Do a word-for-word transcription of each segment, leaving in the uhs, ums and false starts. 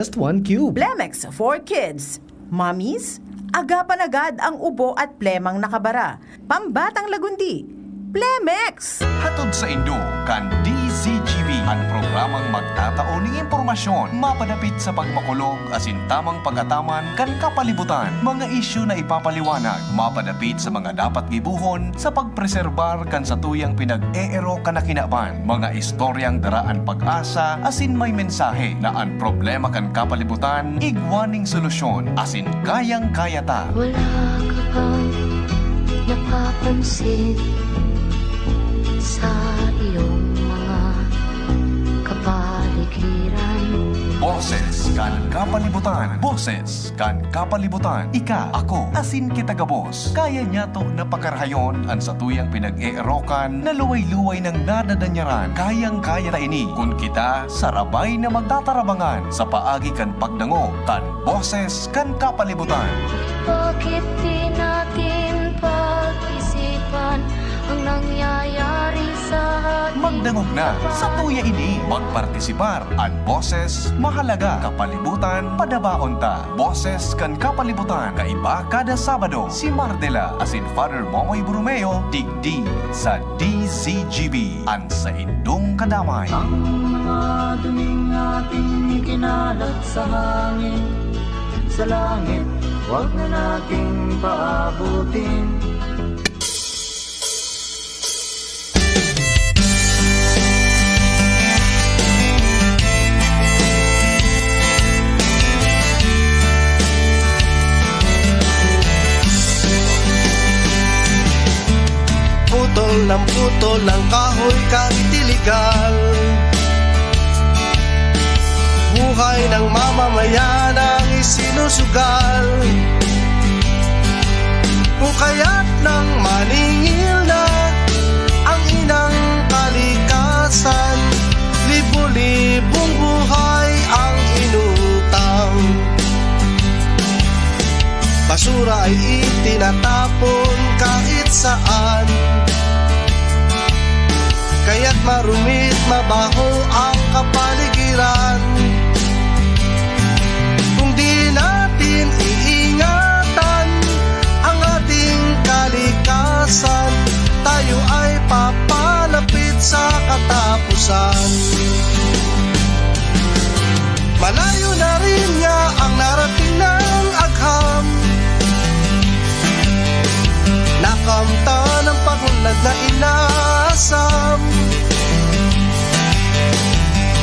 Just one cube. Plemex for Kids. Mommies, agapan agad ang ubo at plemang nakabara. Pambatang lagundi, Plemex! Hatod saindo kan D Z G B, an programang magtatao nin impormasyon mapadapit sa pagmakulog asin tamang pag-ataman kan kapalibutan, mga isyu na ipapaliwanag mapadapit sa mga dapat gibohon sa pagpreserbar kan satuyang pinag-eerok na kinaban, mga istoryang dara an pag-asa asin may mensahe na an problema kan kapalibutan igwa ning solusyon asin kayang-kaya ta. Wala ka bang napapansin sa iyong mga kapaligiran? Boses kan kapalibutan. Boses kan kapalibutan. Ika, ako, asin kita gabos. Kaya niyato na pakarahayon an satuyang pinag-eerokan na luway-luway nang nadadanyaran. Kayang-kaya ta ini kun kita sarabay na magtatarabangan sa paagi kan pagdangog kan Boses kan Kapalibutan. Bakit di natin pag-isipan ang nangyayari sa ating Magdangog na sa tuya ini. Magpartisipar. An boses mahalaga. Kapalibutan, padabaon ta. Boses kan Kapalibutan. Kaiba kada Sabado. Si Mardela asin Father Momoy Borromeo, digdi sa D Z G B. An saindong kadamay. Ang mga duming ating ikinalat sa hangin, sa langit, wag na nating paabutin. Putol ng putol ng kahoy kahit iligal. Buhay ng mamamayan ang isinusugal. Kung kaya't nang maningil na ang inang kalikasan, libo-libong buhay ang inutang. Basura ay itinatapon kahit saan. Kaya't marumit, mabaho ang kapaligiran. Kung di natin iingatan ang ating kalikasan, tayo ay papalapit sa katapusan. Malayo na rin nga ang narating ng agham. Nakamtan ang pag-unlad na inasam.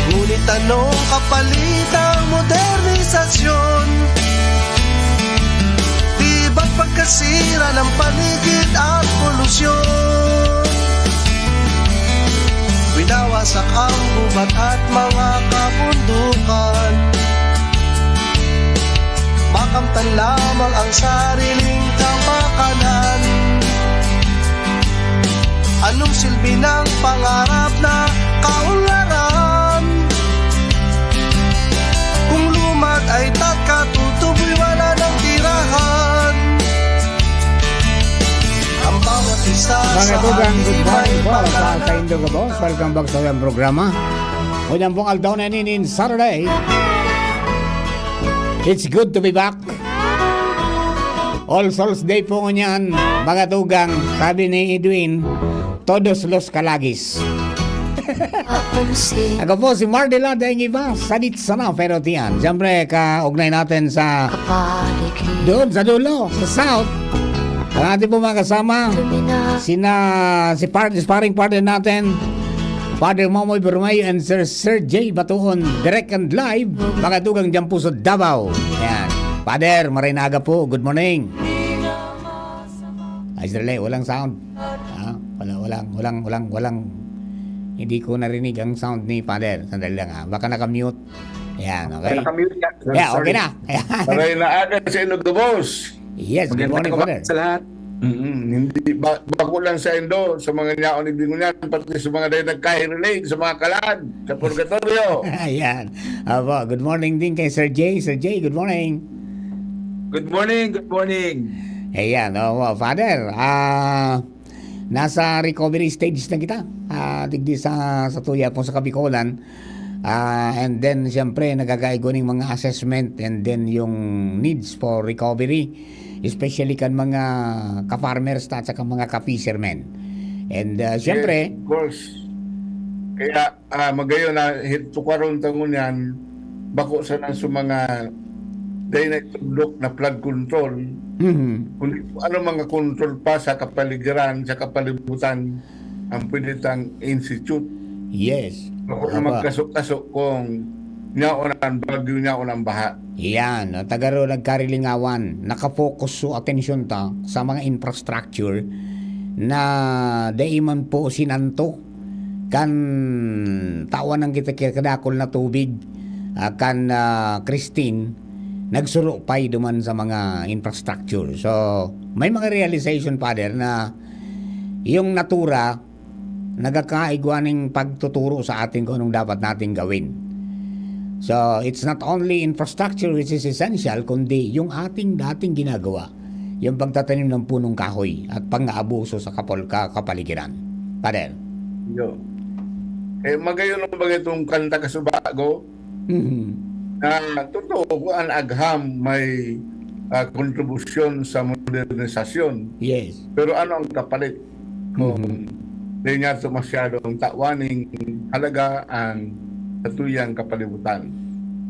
Ngunit anong kapalit ng modernisasyon? Di ba't pagkasira ng paligid at polusyon? Winawasak ang gubat at mga kabundukan. Makamtan lamang ang sariling kapakanan. Anong silbi ng pangarap na kaunlaran? Kung lumad ay tatkatutuboy, wala nang tirahan. Ang bawat isa Mga sa tugang, atin good morning ay po sa magkala- sa Indo Gabos. Welcome back sa ating programa. Ngunyan pong aldaw na ini, nin Saturday. It's good to be back. All Souls Day po ngunyan, mga tugang. Sabi ni Edwin, "Todos los kalagis." Ako po si Mardela Daingiba, sadit sana pero tiyan. Siyempre, kaugnay natin sa doon sa dulo, sa South. Ang ating po mga kasama, sina, si par-, sparring partner natin, Father Momoy Bermay and Sir Sergey Batuon, direct and live, mga tugang dyan po sa Davao. Yan. Father, maray na aga po. Good morning. Ay, sandali, walang sound. Ah, wala, walang, walang, walang, walang. Hindi ko narinig ang sound ni Father. Sandali lang, ha. Baka naka-mute. Yan, okay? Naka-mute nga. Yeah, okay na. Maray na aga sa inyo, Gabos. Yes, good morning, Father. Magandang umaga sa lahat. Mm, hindi, ba-, bako lang sa Indo, sa mga nyaon ni Bingo niyan, pati sa mga dahil nagkahirilig, sa mga kalag, sa purgatorio. Ayan. Apo, good morning din kay Sir Jay. Sir Jay, good morning. Good morning, good morning. Ayan, opo, Father, ah, nasa recovery stage na kita. Ah, digdi sa, sa tuya po sa Kabikolan. Ah, and then, siyempre, nagagaigwa ning mga assessment and then yung needs for recovery, especially kan mga ka-farmers ta at saka mga ka-fishermen. And, ah, Yes, siyempre, of course. Kaya, ah, magayon na hit-, tukaron ta ngunyan, bako sana sa mga dai na itudlok na flood control, Mhm. kundi kung ano mga control pa sa kapaligiran, sa kapalibutan, ang pwede tang institute. Yes. Bako na Tama. magkaso-kaso kung nyaon ang bagyo, nyaon ang baha. Yan, ang tagaro nagkarilingawan, nakafocus so atensyon ta sa mga infrastructure na dai man po sinanto kan tawan ng kita kadakol na tubig, ah, kan, ah, Christine, nagsurupay duman sa mga infrastructure. So, may mga realization, Father, na yung natura nagkakaigwa ning pagtuturo sa atin kung anong dapat nating gawin. So, it's not only infrastructure which is essential, kundi yung ating dating ginagawa, yung pagtatanim ng punong kahoy at pang-aabuso sa kapal-, ka-, kapaligiran. Father? Yo. Eh, magayon ang bagay itong kanta kasubago, Mhm. na totoo, ang agham may, ah, kontribusyon sa modernisasyon. Yes. Pero ano ang kapalit kung Mhm. di niya ito masyadong tawaning halaga ang satuyang kapalibutan?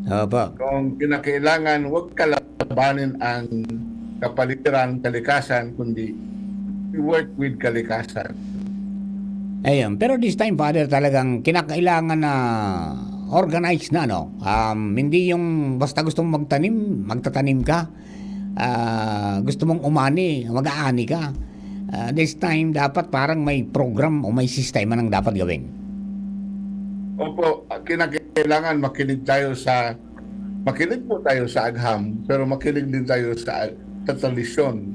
Opo. Kung kinakailangan, huwag kalabanin ang kapaligiran, kalikasan, kundi work with kalikasan. Ayun. Pero this time, Father, talagang kinakailangan na organized na, no? Um, hindi yung basta gusto mong magtanim, magtatanim ka. Ah, gusto mong umani, mag-aani ka. Ah, this time, dapat parang may program o may sistema nang dapat gawin. Opo, kinakailangan makinig tayo sa, makinig po tayo sa agham, pero makinig din tayo sa, sa tradisyon.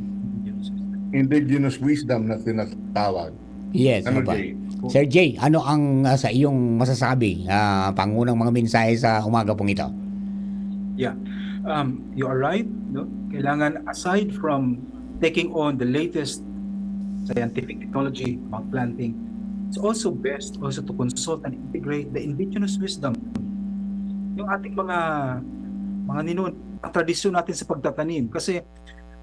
Indigenous wisdom na tinatawag. Yes, Ano, opo. Jay? Sir Jay, ano ang, ah, sa iyong masasabi, ah, pangunang mga mensahe sa umaga pong ito? Yeah. Um, you are right, no? Kailangan, aside from taking on the latest scientific technology about planting, it's also best also to consult and integrate the indigenous wisdom. Yung ating mga, mga ninuno, ang tradisyon natin sa pagtatanim. Kasi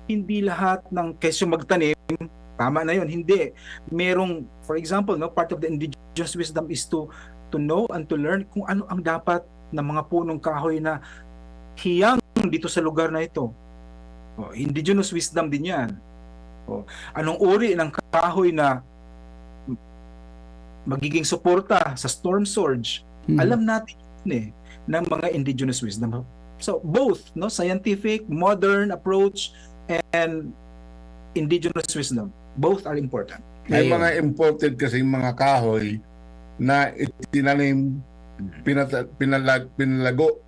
hindi lahat ng kesyo magtanim, tama na yun. Hindi. Merong, for example, no, part of the indigenous wisdom is to, to know and to learn kung ano ang dapat ng mga punong kahoy na hiyang dito sa lugar na ito. O, indigenous wisdom din yan. O, anong uri ng kahoy na magiging suporta sa storm surge? Hmm. Alam natin yun eh, ng mga indigenous wisdom. So, both, no, scientific, modern approach, and indigenous wisdom, both are important. May Ayun. mga imported kasing mga kahoy na itinanim, pinata-, pinalag-, pinalago,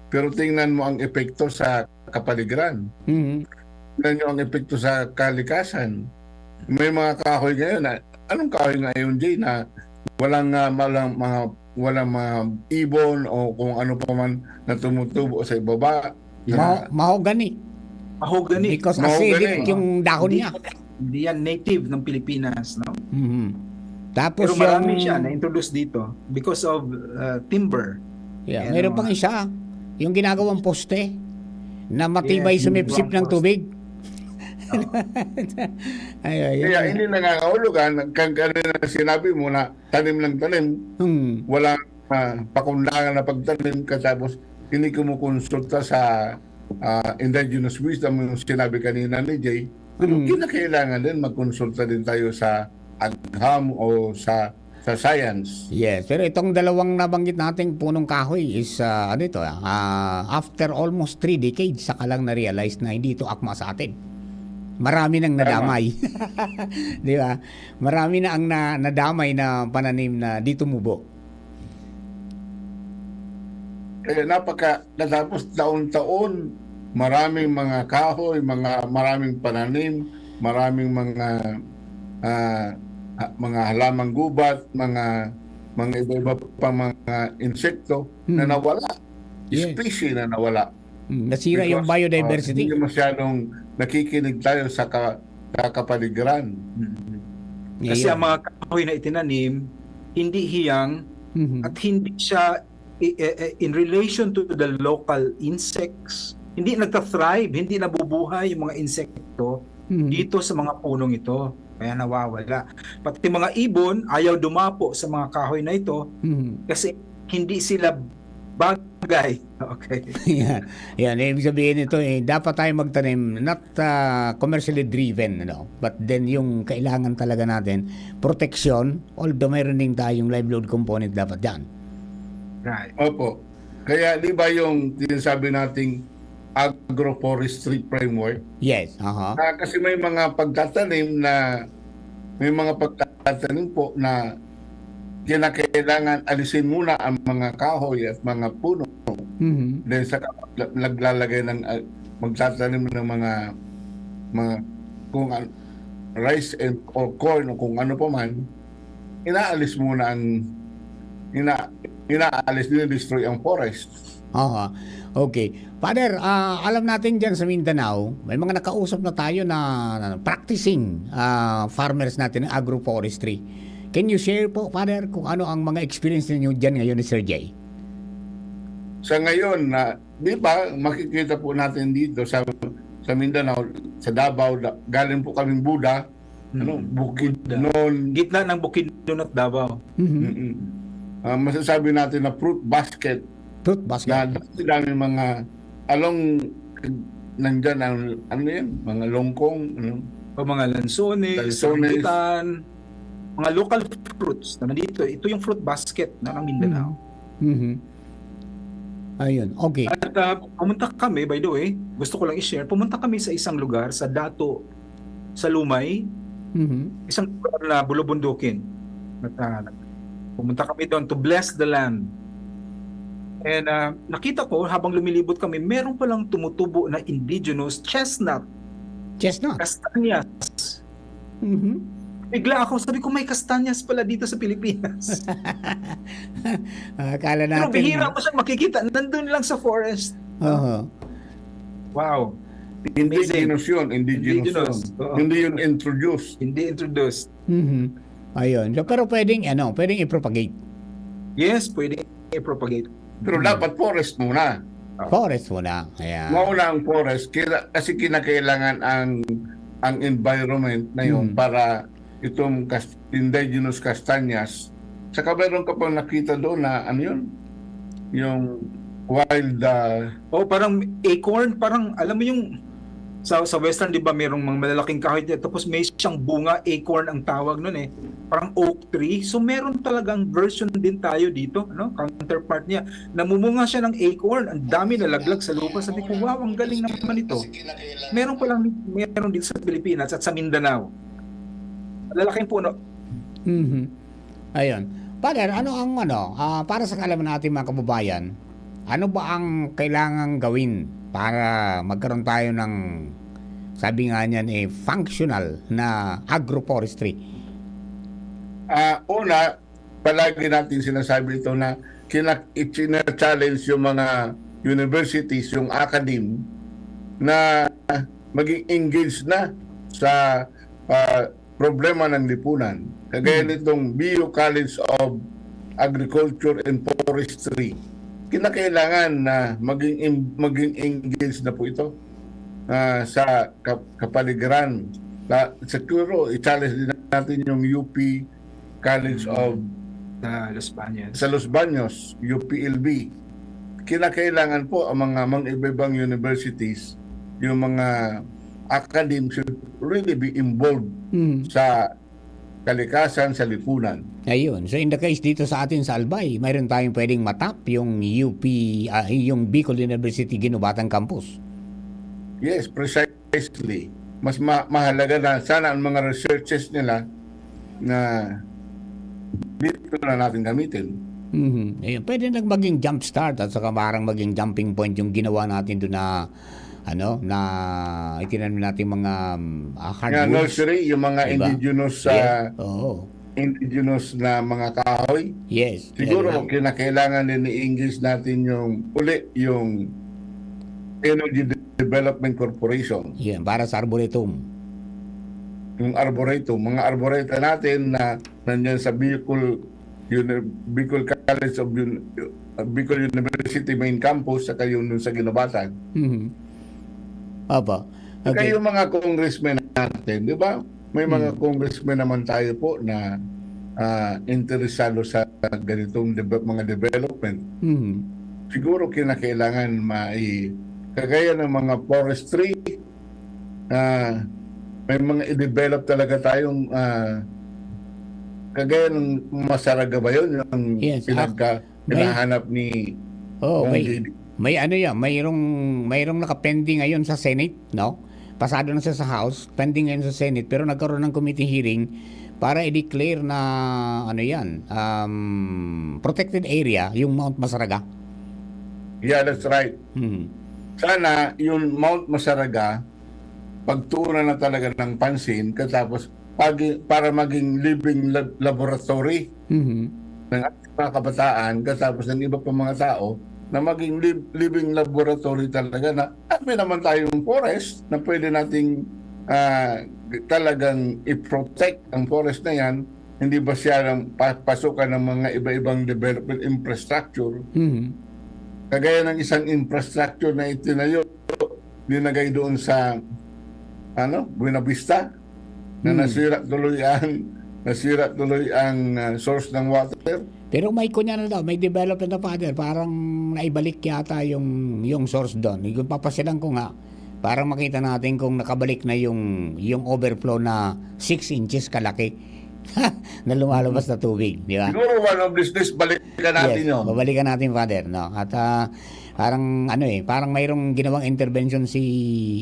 pero tingnan mo ang epekto sa kapaligiran. Mhm. Tingnan nyo ang epekto sa kalikasan. May mga kahoy ngayon na, anong kahoy ngayon, Jay, na walang, ah, walang mga, walang mga ibon o kung ano pa man na tumutubo sa ibaba? Maho-, mahogany. Mahogany. Because Mahogany. acidic yung dahon Hindi, niya. hindi yan native ng Pilipinas, no? Mhm. Tapos Pero marami yung siya na-introduce dito because of, uh, timber. Yeah, And, meron pang uh, isa, yung ginagawang poste na matibay Yes, sumipsip yung ng poste. tubig. Oo. Ay, ay, Kaya ay. hindi nangangahulugan, kang kanina sinabi mo na tanim ng tanim, Hmm. walang, ah, pakundangan na pagtanim, katapos hindi kumukonsulta sa, ah, indigenous wisdom, yung sinabi kanina ni Jay. Pero Hmm. kinakailangan din magkonsulta din tayo sa agham o sa, sa science. Yes, pero itong dalawang nabanggit nating punong kahoy is, ah, ano ito, ah, ah, after almost three decades, saka lang na-realize na hindi ito akma sa atin. Marami nang Tama. nadamay. Di ba? Marami na ang na-, nadamay na pananim na di tumubo. Kaya napaka-, katapos taon-taon, maraming mga kahoy, mga, maraming pananim, maraming mga, ah, ha-, mga halamang gubat, mga, mga iba-iba pang mga insekto na Hmm. nawala, Yes. species na nawala. Hmm, nasira yung Because, ah, biodiversity. hindi masyadong nakikinig tayo sa ka-, sa kapaligiran. Mm. Kasi Ayun. ang mga kahoy na itinanim, hindi hiyang Mhm. at hindi siya eh, eh, in relation to the local insects, hindi nagta-thrive, hindi nabubuhay yung mga insekto Mhm. dito sa mga punong ito. Kaya nawawala. Pati mga ibon, ayaw dumapo sa mga kahoy na ito Mhm. kasi hindi sila bagay. Okay. Yan. Yan. Ibig sabihin nito, eh, dapat tayo magtanim, not, ah, commercially driven, ano? But then, yung kailangan talaga natin, protection, although mayroon din tayong livelihood component dapat dyan. Right. Opo. Kaya, di ba, yung sinasabi nating agroforestry framework? Yes, aha. Ah, kasi may mga pagtatanim na, may mga pagtatanim po na kinakailangan alisin muna ang mga kahoy at mga puno. Mhm. Then saka naglalagay ng, ah, magtatanim ng mga, mga kung an-, rice and, or corn o kung ano pa man, inaalis muna ang, ina-, inaalis, dinidestroy ang forest. Aha. Okay. Father, ah, alam natin dyan sa Mindanao, may mga nakausap na tayo na, na practicing, ah, farmers natin, agroforestry. Can you share po, Father, kung ano ang mga experience ninyo dyan ngayon ni Sir Jay? Sa ngayon, na, di ba, makikita po natin dito sa, sa Mindanao, sa Davao, da-, galing po kaming Buda, ano, Mhm. Bukidnon. Gitna ng Bukidnon at Davao. Mhm. Mm-mm. Ah, masasabi natin na fruit basket. Fruit basket. Na dami-dami mga along nandyan ang, ano yan, mga longkong, ano? O mga lansones, Lansones. Rambutan, mga local fruits na nandito. Ito yung fruit basket na ng Mindanao. Mhm. Mhm. Ayun, okay. At, ah, pumunta kami, by the way, gusto ko lang i-share, pumunta kami sa isang lugar, sa Dato, sa Lumay, Mhm. isang lugar na bulubundukin. At, ah, pumunta kami doon to bless the land. And, ah, nakita ko, habang lumilibot kami, meron palang tumutubo na indigenous chestnut. Chestnut? Kastanyas. Mhm. Bigla ako, sabi ko, "May kastanyas pala dito sa Pilipinas." Ah, akala Pero natin bihira ko siya makikita. Nandun lang sa forest. Oho. Wow. Amazing. Indigenous yun, indigenous Indigenous, yun. Oo. Hindi yun introduced. Hindi introduced. Mhm. Ayun. So, pero pwedeng, ano, pwedeng i-propagate. Yes, pwedeng i-propagate. Pero Hmm. dapat forest muna. Forest muna. Ayan. Mauna ang forest, kaya, kasi kinakailangan ang, ang environment na yun Hmm. para itong kas-, indigenous castañas. Saka meron ka pang nakita doon na, ano yun? Yung wild, ah, Oh, parang acorn, parang, alam mo yung sa, sa Western, di ba, merong mga malalaking kahoy dyan, tapos may siyang bunga, acorn ang tawag nun eh. Parang oak tree. So, meron talagang version din tayo dito, no? Counterpart niya. Namumunga siya ng acorn. Ang dami nalaglag sa lupa. Sabi ko, "Wow, ang galing naman ito." Meron palang, meron dito sa Pilipinas at sa Mindanao. Malalaking puno. Mhm. Ayun. Father, ano ang ano, ah, para sa kaalaman ng ating mga kababayan, ano ba ang kailangang gawin para magkaroon tayo ng, sabi nga niyan, eh, functional na agroforestry? Ah, una, palagi natin sinasabi ito na kina-, ichina-challenge yung mga universities, yung academe, na maging engaged na sa, ah, problema ng lipunan. Kagaya Hmm. nitong B U College of Agriculture and Forestry, kinakailangan na maging im-, maging engaged na po ito, ah, sa kap-, kapaligiran. Sa, siguro, i-challenge din natin yung U P College Hmm. of Sa Los Baños. sa Los Baños, U P L B. Kinakailangan po ang mga, mga iba-ibang universities, yung mga academe should really be involved Hmm. sa kalikasan, sa lipunan. Ayun. So, in the case dito sa atin sa Albay, mayroon tayong pwedeng matap, yung U P, ah, yung Bicol University Guinobatan Campus. Yes, precisely. Mas ma-, mahalaga na sana ang mga researches nila na dito na natin gamitin. Mhm. Ayun. Pwede nang maging jump start at saka parang maging jumping point yung ginawa natin doon na, ano, na itinanim natin mga, um, ah, Nga hardwoods. Nursery, yung mga Diba? indigenous, Yes. ah, Oo. indigenous na mga kahoy. Yes. Siguro, Yan lang. kinakailangan din i-engage natin yung, uli, yung Energy Development Corporation. Yan, para sa arboretum. Yung arboretum, mga arboreta natin na nandyan sa Bicol Uni-, Bicol College of Un-, Bicol University main campus, saka yung dun sa Guinobatan. Mhm. Opo. Saka Okay. yung mga congressmen natin, di ba? May mga Hmm. congressmen naman tayo po na ah, interesado sa ganitong deve-, mga development. Mhm. Siguro kinakailangan mai-, kagaya ng mga forestry, ah, may mga i-develop talaga tayong, ah, kagaya ng Masaraga ba yun? Yung Yes, pinagka-, may hinahanap ni Oh, Cong may, J D. May ano yan, mayroong, mayroong nakapending ngayon sa Senate, no? Pasado na siya sa House, pending ngayon sa Senate, pero nagkaroon ng committee hearing para i-declare na, ano yan, um, protected area, yung Mount Masaraga. Yeah, that's right. Hmm. Sana yung Mount Masaraga, pagtuunan na talaga ng pansin, katapos pag, para maging living lab-, laboratory Mhm. ng ating mga kabataan, katapos ng iba pa mga tao, na maging liv-, living laboratory talaga na, at may naman tayong forest na pwede nating, ah, talagang i-protect ang forest na yan, hindi ba siya lang pa-, pasukan ng mga iba-ibang development infrastructure? Mhm. Kagaya ng isang infrastructure na itinayo, linagay doon sa, ano, Buena Vista, na Hmm. nasira tuloy ang, nasira tuloy ang, ah, source ng water. Pero may kunya na daw, may development na, Father. Parang naibalik yata yung, yung source doon. Yung papasyalan ko nga, parang makita natin kung nakabalik na yung, yung overflow na six inches kalaki na lumalabas na tubig, di ba? Siguro one of these days, balikan natin Yes, yun. babalikan natin, Father, no? At, ah, parang, ano eh, parang mayroong ginawang intervention si,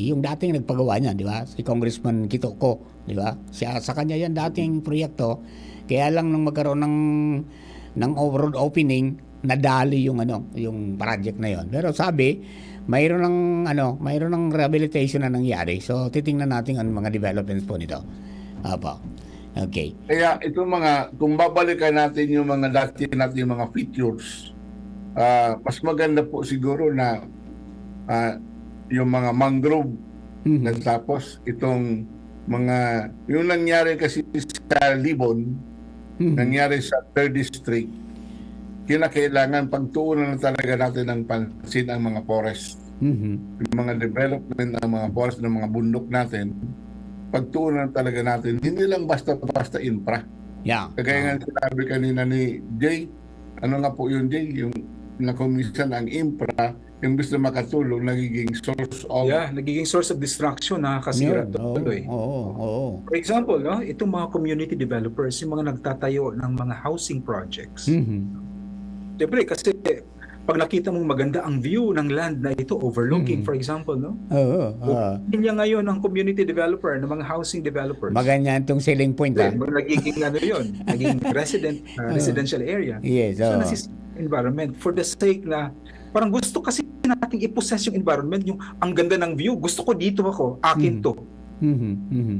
yung dating nagpagawa niya, di ba? Si Congressman Kito Co, di ba? Siya, sa kanya yan dating proyekto. Kaya lang nung magkaroon ng, ng o-, road opening, nadali yung, ano, yung project na yon. Pero sabi, mayroon ng, ano, mayroon ng rehabilitation na nangyari. So, titingnan natin ang mga developments po nito. Apo. Okay. Kaya itong mga, kung babalikan natin yung mga dati nating mga features, ah, mas maganda po siguro na, ah, yung mga mangrove, Mhm. na tapos itong mga, yung nangyari kasi sa Libon, Mhm. nangyari sa third District, kinakailangan pagtuunan na talaga natin ng pansin ang mga forest. Mhm. Yung mga development ng mga forest, ng mga bundok natin, pagtuunan talaga natin, hindi lang basta-basta infra. Yeah. Kagaya nga Ah. sinabi kanina ni Jay, ano nga po yun, Jay? Yung na kung minsan ang infra, imbis na makatulong, nagiging source of Yeah, nagiging source of destruction, nakakasira Yun, oo, tuloy. Oo, oo. For example, no, itong mga community developers, yung mga nagtatayo ng mga housing projects. Mhm. Siyempre, kasi pag nakita mong maganda ang view ng land na ito, overlooking, Mhm. for example, no? Oo. Ah. Hindi niya ngayon ang community developer ng mga housing developers. Maganyan itong selling point, ha? Then, nagiging ano yun, naging resident, uh, Oo. residential area. Yes, So, oo. nasi-, environment for the sake na, parang gusto kasi nating i-possess yung environment, yung ang ganda ng view, gusto ko dito ako, akin Mhm. to. Mhm, mhm.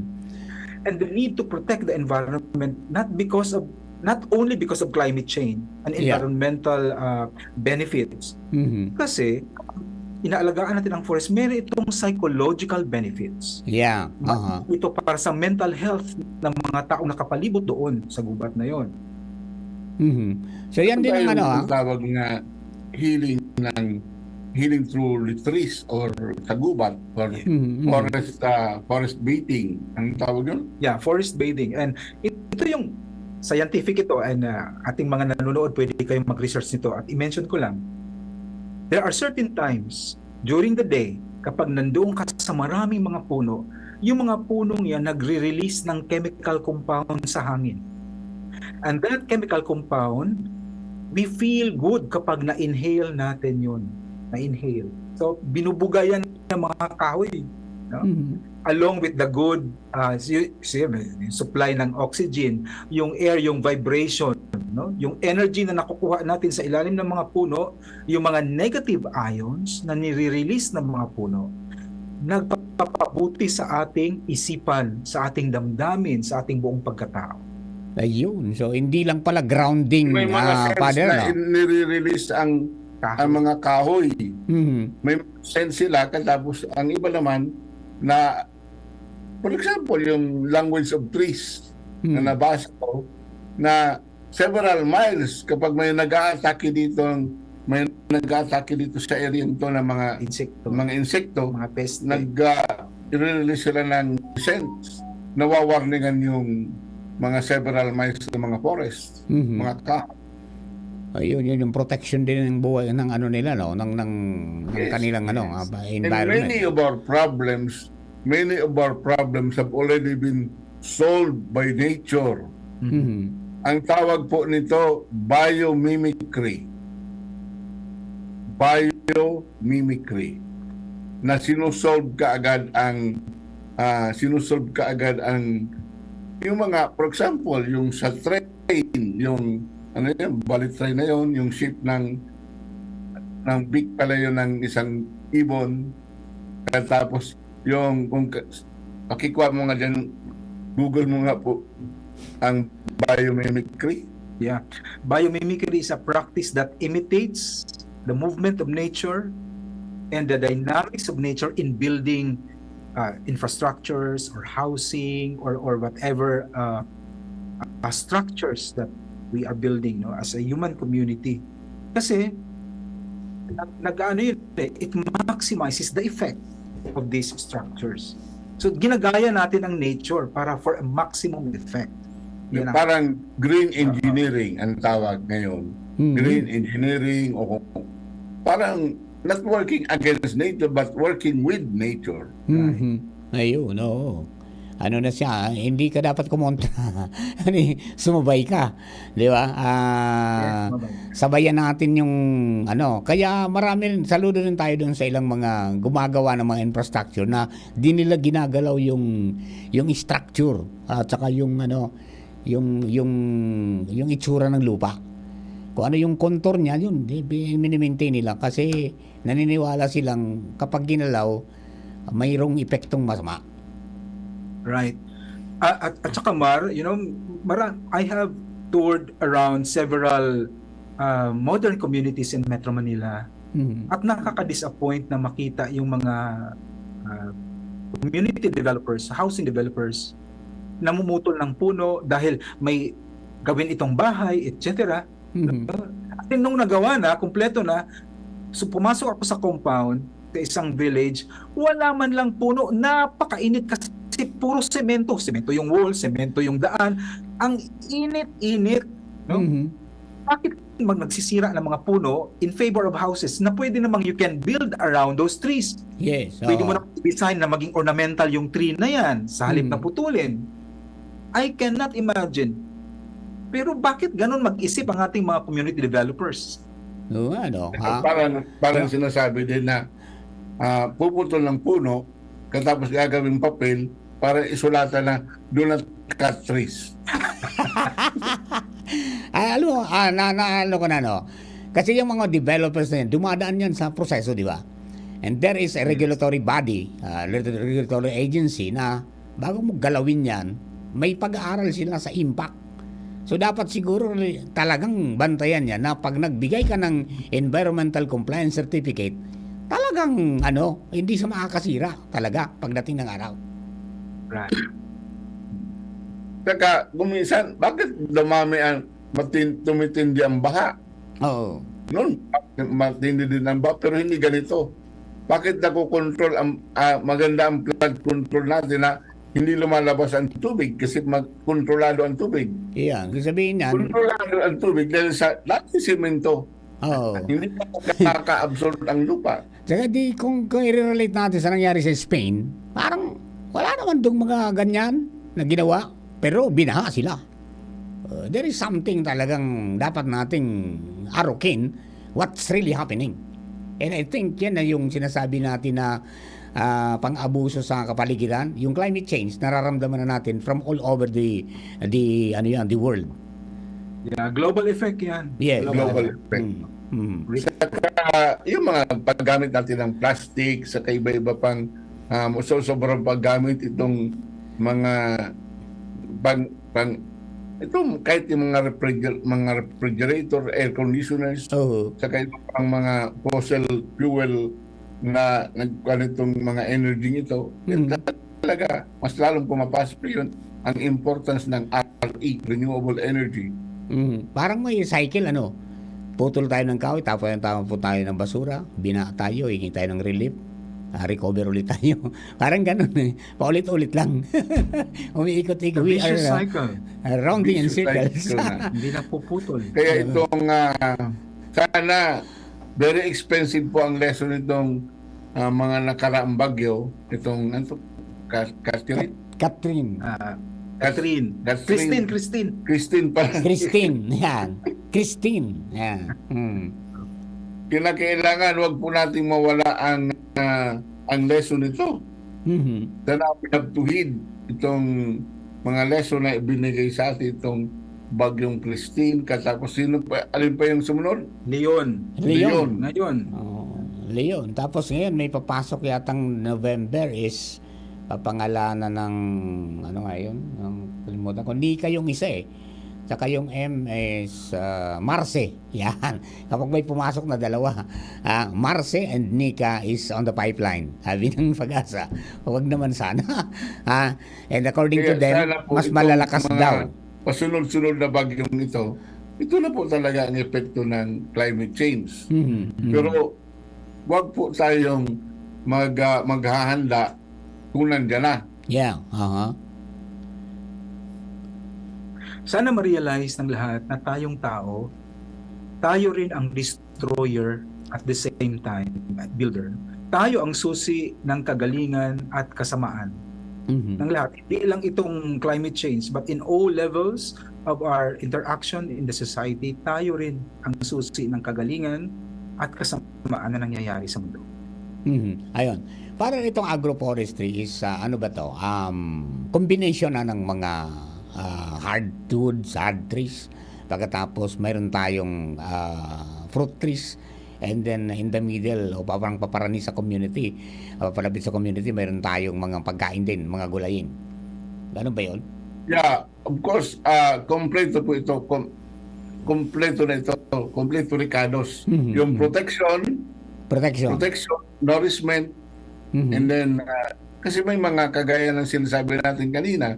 And the need to protect the environment, not because of, not only because of climate change and Yeah. environmental uh, benefits. Mhm. Kasi, inaalagaan natin ang forest, meron itong psychological benefits. Yeah. Aha. Ito para sa mental health ng mga taong nakapalibot doon sa gubat na yon. Mhm. So, yan din ang Tayo ano, ha? Ang tawag nga healing ng, healing through the trees or sa gubat or Mhm, mhm. forest, ah, forest bathing. Ang tawag yun? Yeah, forest bathing. And it- ito yung scientific ito, and uh, ating mga nanonood, pwede kayong mag-research nito. At i-mention ko lang, there are certain times during the day, kapag nandoon ka sa maraming mga puno, yung mga punong yan nagre-release ng chemical compound sa hangin. And that chemical compound, we feel good kapag na-inhale natin yun. Na-inhale. So, binubugayan ng mga kahoy, no? Mhm. Along with the good uh, si, si, yung supply ng oxygen, yung air, yung vibration, no? Yung energy na nakukuha natin sa ilalim ng mga puno, yung mga negative ions na nire-release ng mga puno, nagpapabuti sa ating isipan, sa ating damdamin, sa ating buong pagkatao. Ayun. So, hindi lang pala grounding, May mga ah, sense Father, na no? in- nire-release ang, ang Kahoy. mga kahoy. Mhm. May sense sila, katapos ang iba naman na, for example, yung language of trees na Mhm. nabasa ko, na several miles kapag may nag-aatake dito, may nag-aatake dito sa area nito ng mga Insekto. mga insekto, Mga peste. nag, ah, i-release sila ng scents. Nawawarningan yung mga several miles ng mga forest, Mhm. mga ka. Ayun, yun yung protection din ng buhay ng ano nila, no? Ng, ng, ng Yes, kanilang ano, yes. ah, And environment. many of our problems, many of our problems have already been solved by nature. Mhm. Ang tawag po nito, biomimicry. Biomimicry. Na sinusolve kaagad ang, ah, sinusolve kaagad ang, yung mga, for example, yung sa train, yung, ano yun, bullet train na yun, yung shape ng, ng beak pala yun ng isang ibon. Tapos, yung, kung ka-, pakikuha mo nga dyan, Google mo nga po ang biomimicry. Yeah. Biomimicry is a practice that imitates the movement of nature and the dynamics of nature in building, uh, infrastructures or housing or, or whatever, uh, uh, structures that we are building, no, as a human community. Kasi, nag-, nag-ano yun eh, it maximizes the effect of these structures. So, ginagaya natin ang nature para for a maximum effect. Yan ang Parang green engineering ang tawag ngayon. Mhm. Green engineering o parang not working against nature but working with nature. Mhm. Ayun, oo. Ano na siya, hindi ka dapat kumontra. Ano eh, sumabay ka, di ba? Ah, Yes, sumabay. sabayan natin yung ano. Kaya marami rin, saludo rin tayo doon sa ilang mga gumagawa ng mga infrastructure na di nila ginagalaw yung, yung structure at saka yung ano, yung, yung, yung itsura ng lupa. Kung ano yung contour niya, yun, di, bi-, minimaintain nila kasi naniniwala silang kapag ginalaw, mayroong epektong masama. Right. Ah, at, at saka, Mar, you know, mara-, I have toured around several, ah, modern communities in Metro Manila. Mhm. At nakaka-disappoint na makita yung mga, ah, community developers, housing developers, namumutol ng puno dahil may gawin itong bahay, et cetera. Mhm. At nung nagawa na, kumpleto na, so pumasok ako sa compound, sa isang village, wala man lang puno, napakainit kasi puro semento. Semento yung wall, semento yung daan. Ang init-init, no? Mhm. Bakit mag-, nagsisira ng mga puno in favor of houses na pwede namang you can build around those trees? Yes, Pwede mo oo. na design na maging ornamental yung tree na yan sa halip na Hmm. putulin. I cannot imagine. Pero bakit ganun mag-isip ang ating mga community developers? Oo nga, no? Ha? Parang, parang Yeah. sinasabi din na, ah, puputol ng puno, katapos gagawing papel para isulatan na, "Do not cut trees." Ah, alam mo, ah, na, na, ano ko na, no? Kasi yung mga developers na yan, dumadaan yan sa proseso, di ba? And there is a Yes. regulatory body, ah, regulatory agency na bago mo galawin yan, may pag-aaral sila sa impact. So, dapat siguro talagang bantayan yan na pag nagbigay ka ng environmental compliance certificate, talagang, ano, hindi siya makakasira talaga pagdating ng araw. Right. Saka, kung minsan, bakit dumami ang matin-, tumitindi ang baha? Oo. Noon, matindi din ang baha, pero hindi ganito. Bakit nakokontrol ang, ah, maganda ang flood control natin na hindi lumalabas ang tubig kasi mag-, kontrolado ang tubig? Iyan, ibig sabihin niyan Kontrolado ang tubig dahil sa dating semento. Oo. Hindi pa nakaka-absorb ang lupa. Tsaka di, kung, kung i-relate natin sa nangyari sa Spain, parang wala naman dong mga ganyan na ginawa, pero binaha sila. Uh, there is something talagang dapat nating arukin, what's really happening. And I think yan na yung sinasabi natin na, ah, pang-abuso sa kapaligiran. Yung climate change, nararamdaman na natin from all over the, the, ano yan, the world. Yeah, global effect yan. Yes. Global Global effect. effect. Mm. Mm. Saka, yung mga paggamit natin ng plastic, sa iba-iba pang, um, so-, sobrang paggamit itong mga pang, pang, itong kahit yung mga refriger-, mga refrigerator, air conditioners, Oo. saka yung pang mga fossil fuel na nag-, ano itong mga energy ito, Mm. talaga, mas lalong pumapasok yun ang importance ng R E, renewable energy. Mm, parang may cycle, ano, putol tayo ng kahoy, tapos tayo po tayo ng basura, bina tayo, hingi tayo ng relief, ah, recover ulit tayo. Parang ganun, eh. Paulit-ulit lang. Umiikot-ikot. The We are, vicious uh, cycle. uh, rounding in Vicious circles. cycle na. Hindi napuputol. Kaya itong, ah, sana, very expensive po ang lesson nitong, ah, mga nakaraang bagyo, itong, ano to? Ka-, Catherine? Kat-, Catherine. Ah, Catherine. Catherine. Christine, Christine. Christine pala. Christine, yan. Christine, yan. Hmm. Kinakailangan, wag po nating mawala ang, ah, ang lesson nito. Mhm. Sana pinagtuhid itong mga lesson na ibinigay sa atin itong Bagyong Christine, katapos sino pa, alin pa yung sumunod? Leon. Leon. Leon. Ngayon. Oh, Leon. Tapos ngayon, may papasok yatang November is papangalanan ng, ano nga yun? Ang, kalimutan ko. Nika yung isa eh. Tsaka yung M is, ah, Marce. Yan. Kapag may pumasok na dalawa, ah, Marce and Nika is on the pipeline. Sabi ng Pag-asa, wag naman sana. Ah, and according to Kaya them, sana po mas itong malalakas mga daw. pasunod-sunod na bagyong ito, ito na po talaga ang epekto ng climate change. Mhm, mhm. Pero wag po tayong mag-, ah, maghahanda kung nandiyan na. Yeah, aha. Sana ma-realize ng lahat na tayong tao, tayo rin ang destroyer at the same time, builder. Tayo ang susi ng kagalingan at kasamaan. Mhm. Ng lahat. Hindi lang itong climate change, but in all levels of our interaction in the society, tayo rin ang susi ng kagalingan at kasamaan na nangyayari sa mundo. Mhm. Ayun. Para itong agroforestry is, ah, ano ba 'to? Um, combination na ng mga, ah, hardwoods, hard trees. Pagkatapos mayroon tayong, ah, fruit trees. And then in the middle, o parang paparani sa community, ah, papalapit sa community, mayroon tayong mga pagkain din, mga gulayin. Ganun ba 'yun? Yeah, of course, ah, kompleto po ito. Kom-, kompleto na ito. Kompleto rekados. Mhm, Yung mhm. protection, Protection. protection, nourishment, Mhm. and then, ah, kasi may mga kagaya ng sinasabi natin kanina,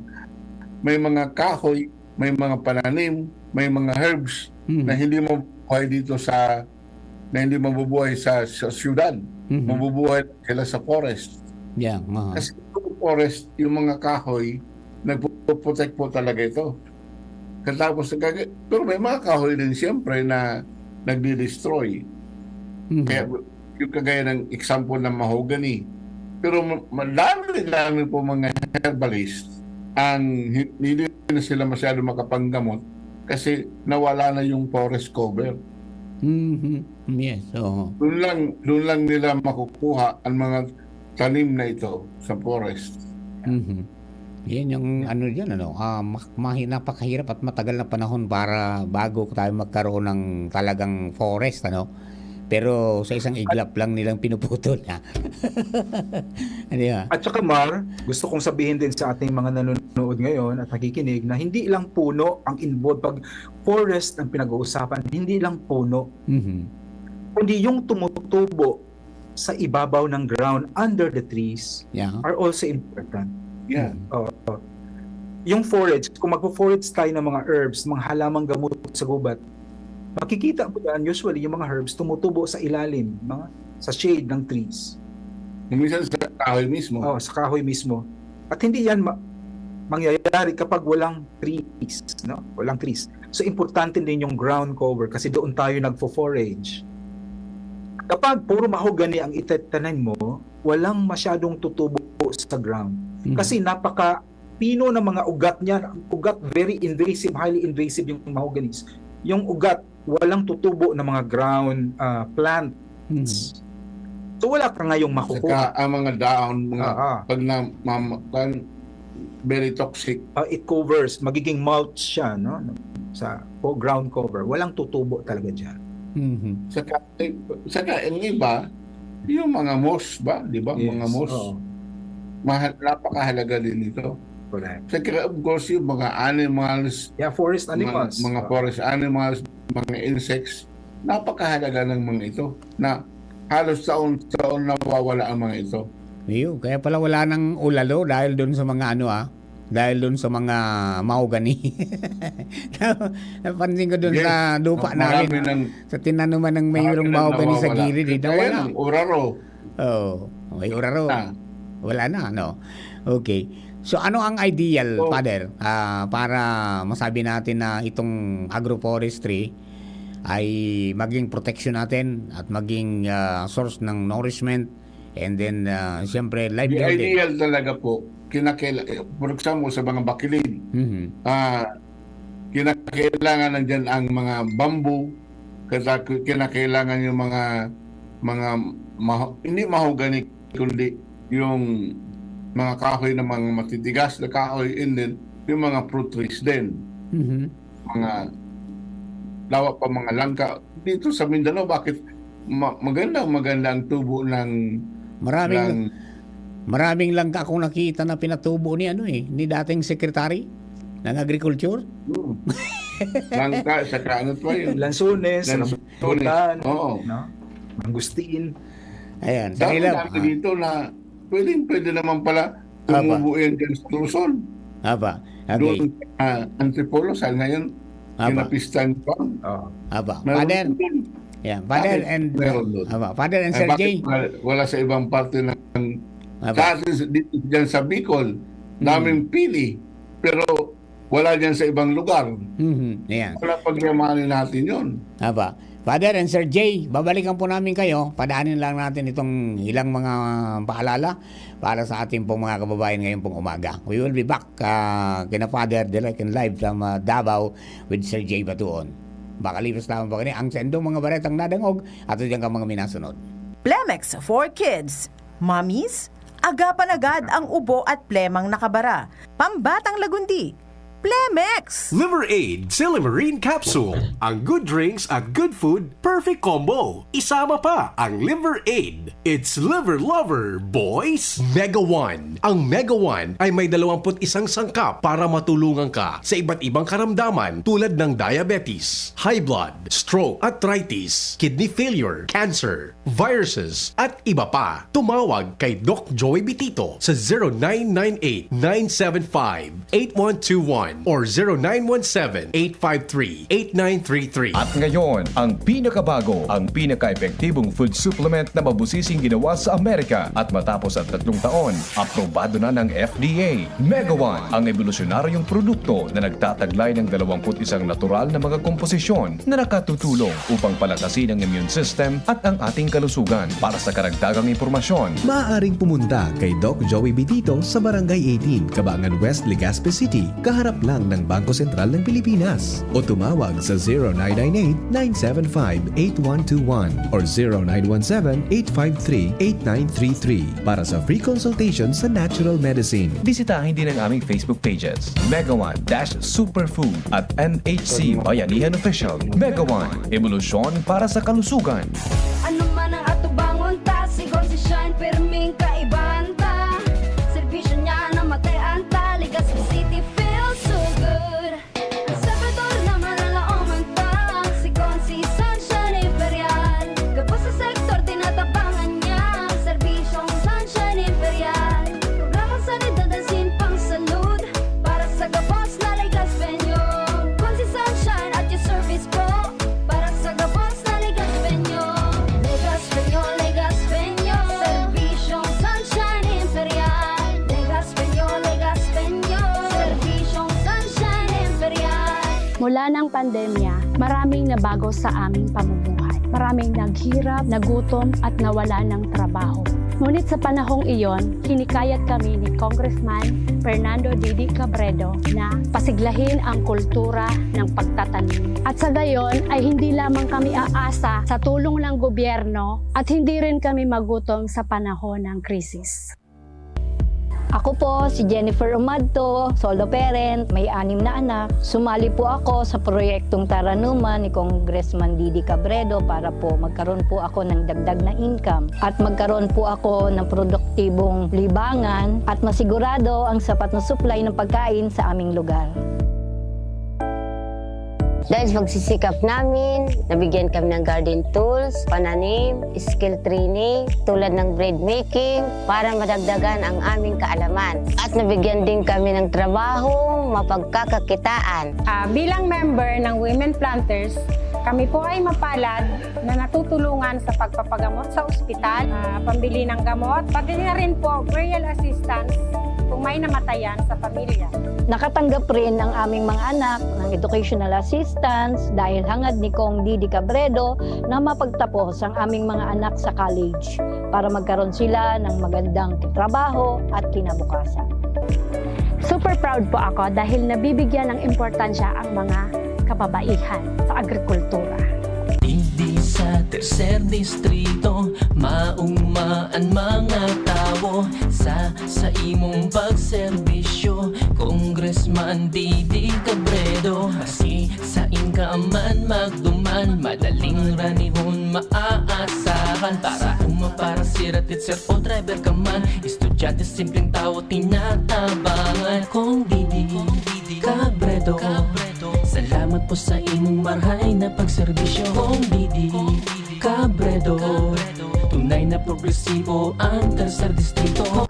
may mga kahoy, may mga pananim, may mga herbs Mhm. na hindi mabubuhay dito sa, na hindi mabubuhay sa, sa siyudad. Mhm. Mabubuhay sila sa forest. Yeah, aha. Kasi yung forest, yung mga kahoy, nagpo-protect po talaga ito. Katapos, nagkaka-, pero may mga kahoy din siyempre na nagdi-destroy. Mhm. Kaya yung kagaya ng example ng mahogany. Pero ma-, madami-dami po mga herbalist ang hi-, hindi na sila masyado makapanggamot kasi nawala na yung forest cover. Mhm. Yes, oo. Doon lang, doon lang nila makukuha ang mga tanim na ito sa forest. Mhm. Yan yung ano dyan, ano, ah, ma-, mahi-, napakahirap at matagal na panahon para bago tayo magkaroon ng talagang forest, ano? Pero sa isang iglap lang nilang pinuputol na. Ano yan? At saka, Mar, gusto kong sabihin din sa ating mga nanonood ngayon at nakikinig na hindi lang puno ang involved. Pag forest ang pinag-uusapan, hindi lang puno, Mhm. kundi yung tumutubo sa ibabaw ng ground under the trees Yeah. are also important. Yeah. Mhm. Oo. Yung forage, kung magpo-forage tayo ng mga herbs, mga halamang gamot sa gubat, makikita mo yan, usually, yung mga herbs tumutubo sa ilalim, mga, sa shade ng trees. Minsan sa kahoy mismo. Oo, sa kahoy mismo. At hindi yan ma-, mangyayari kapag walang trees, no? Walang trees. So, importante din yung ground cover kasi doon tayo nagfo-forage. Kapag puro mahogany ang itatanim mo, walang masyadong tutubo sa ground. Mhm. Kasi napaka pino ng mga ugat niya. Ang ugat, very invasive, highly invasive yung mahoganies. Yung ugat, walang tutubo na mga ground, ah, plants. Mhm. So, wala ka ngayong makukuha. Saka ang mga dahon, mga Ah, ah. pag na, mam-, kan-, very toxic. Ah, it covers, magiging mulch siya, no? Sa po, ground cover. Walang tutubo talaga dyan. Mhm. Saka, eh, saka ang iba, yung mga moss ba? Di ba? Yes, Mga moss. oo. Mahal, napakahalaga din ito. Correct. Saka, of course, yung mga animals, Yeah, forest mga, animals. mga Oo. forest animals, mga insects, napakahalaga ng mga ito na halos taon-taon nawawala ang mga ito. Ayun, kaya pala wala nang ulalo dahil dun sa mga ano, ah, dahil dun sa mga mahogany. Napansin ko dun Yes. sa lupa Ang marami namin, ng sa tinanuman ng mayroong marami ng mahogany sa nawawala. Gilid, eh, Kaya nawala. Ng uraro. Oo, may uraro. Ah. Wala na, no? Okay. So, ano ang ideal, So Father, ah, para masabi natin na itong agroforestry ay maging protection natin at maging, ah, source ng nourishment and then, ah, siyempre, The livelihood din? Ideal talaga po, kinakaila-, eh, for example, sa mga bakilid, Mhm. ah, kinakailangan nandiyan ang mga bamboo, kata-, kinakailangan yung mga, mga maho-, hindi mahogany, kundi yung mga kahoy na mga matitigas na kahoy, and then yung mga fruit trees din. Mhm. Mga lawa pa, mga langka. Dito sa Mindanao, bakit ma-, magandang maganda ang tubo ng, Maraming, ng maraming langka akong nakita na pinatubo ni ano eh, ni dating secretary ng agriculture. Hmm. Langka, saka ano pa yun? Lansones, Lansones. Rambutan, Oo. no? Mangustin. Ayan, sa Dami, ilang, dami ah. Dito na pwedeng, pwede naman pala Aba. Tumubo yan dyan sa Luzon. Aba, okay. Doon sa Antipolo, sa ngayon, Aba. Kinapistan pa. Oo. Aba, Meron Father. Doon. Yan, Father Bakit and, meron doon? Aba, Father and Ay, Sir bakit Jay. Wala, wala sa ibang parte ng, Aba. Sa atin, dito, dyan sa Bicol, Hmm. daming pili. Pero wala dyan sa ibang lugar. Mhm, ayan. Wala pagyamanin natin yun. Aba. Father and Sir Jay, babalikan po namin kayo. Padaanin lang natin itong ilang mga paalala para sa ating pong mga kababayan ngayon pong umaga. We will be back, ah, kina Father, direct and live from, ah, Davao with Sir Jay Batuon. Makalipas lamang po kini ang sendong mga baretang nadangog at diyan ka mga minasunod. Plemex for Kids. Mommies, agapan agad ang ubo at plemang nakabara. Pambatang lagundi, Plemex! Liver Aid, Silimarine Capsule. Ang good drinks at good food, perfect combo. Isama pa ang Liver Aid. It's Liver Lover, boys! Mega One. Ang Mega One ay may dalawampu't isang sangkap para matulungan ka sa iba't ibang karamdaman tulad ng diabetes, high blood, stroke, arthritis, kidney failure, cancer, viruses, at iba pa. Tumawag kay Doc Joey Bitito sa zero nine nine eight, nine seven five, eight one two one or zero nine one seven, eight five three, eight nine three three. At ngayon, ang pinakabago, ang pinaka-epektibong food supplement na mabusising ginawa sa Amerika at matapos ang tatlong taon, aprobado na ng F D A. Mega One, ang ebolusyonaryong produkto na nagtataglay ng dalawampu't isang natural na mga komposisyon na nakatutulong upang palakasin ang immune system at ang ating kalusugan. Para sa karagdagang impormasyon, maaaring pumunta kay Doc Joey Bitito sa Barangay eighteen, Cabangan West, Legazpi City, kaharap lang ng Bangko Sentral ng Pilipinas. O tumawag sa zero nine nine eight, nine seven five, eight one two one or zero nine one seven, eight five three, eight nine three three. Para sa free consultation sa natural medicine, bisitahin din ang aming Facebook pages, Mega One dash Superfood at N H C Bayanihan Official. Mega One, ebolusyon para sa kalusugan. Ano man ang atubangon ta, si Gonzi Shine, pirming kaibahan ta. Serbisyo niya na matean ta, Legazpi City feels so good. Sa Ecuador na manalaoman ta, si Consi Sunshine Imperial. Gabos sa sektor, tinatabangan niya ang serbisyong Sunshine Imperial. Programang sanidad asin pangsalud para sa gabos na Legazpeño. Consi Sunshine at your service po para sa gabos na Legazpeño. Legazpeño, Legazpeño, serbisyong Sunshine Imperial. Legazpeño, Legazpeño, serbisyong Sunshine Imperial. Mula ng pandemya, maraming nabago sa aming pamumuhay. Maraming naghirap, nagutom, at nawalan ng trabaho. Ngunit sa panahong iyon, hinikayat kami ni Congressman Fernando Didi Cabredo na pasiglahin ang kultura ng pagtatanim. At sa gayon ay hindi lamang kami aasa sa tulong ng gobyerno at hindi rin kami magutom sa panahon ng krisis. Ako po si Jennifer Umadto, solo parent, may anim na anak. Sumali po ako sa proyektong Taranuman ni Congressman Didi Cabredo para po magkaroon po ako ng dagdag na income at magkaroon po ako ng produktibong libangan at masigurado ang sapat na supply ng pagkain sa aming lugar. Dahil sa pagsisikap namin, nabigyan kami ng garden tools, pananim, skill training, tulad ng bread making, para madagdagan ang aming kaalaman. At nabigyan din kami ng trabaho, mapagkakakitaan. Ah, bilang member ng Women Planters, kami po ay mapalad na natutulungan sa pagpapagamot sa ospital, ah, pambili ng gamot, pati na rin po burial assistance kung may namatayan sa pamilya. Nakatanggap rin ang aming mga anak ng educational assistance dahil hangad ni Cong Didi Cabredo na mapagtapos ang aming mga anak sa college para magkaroon sila ng magandang trabaho at kinabukasan. Super proud po ako dahil nabibigyan ng importansya ang mga kababaihan sa agrikultura. Digdi sa tercer distrito, mauma an mga tawo sa sa imong pagserbisyo, Congressman Didi Cabredo. Maski sain ka man magduman, madaling ranihon maaasahan. Para uma, para sira, teacher o driver ka man, estudyante, simpleng tawo, tinatabangan. Cong Didi Cabredo, salamat po sa imong marhay na pagserbisyo. Cong Didi Cabredo, tunay na progresibo ang tercer distrito.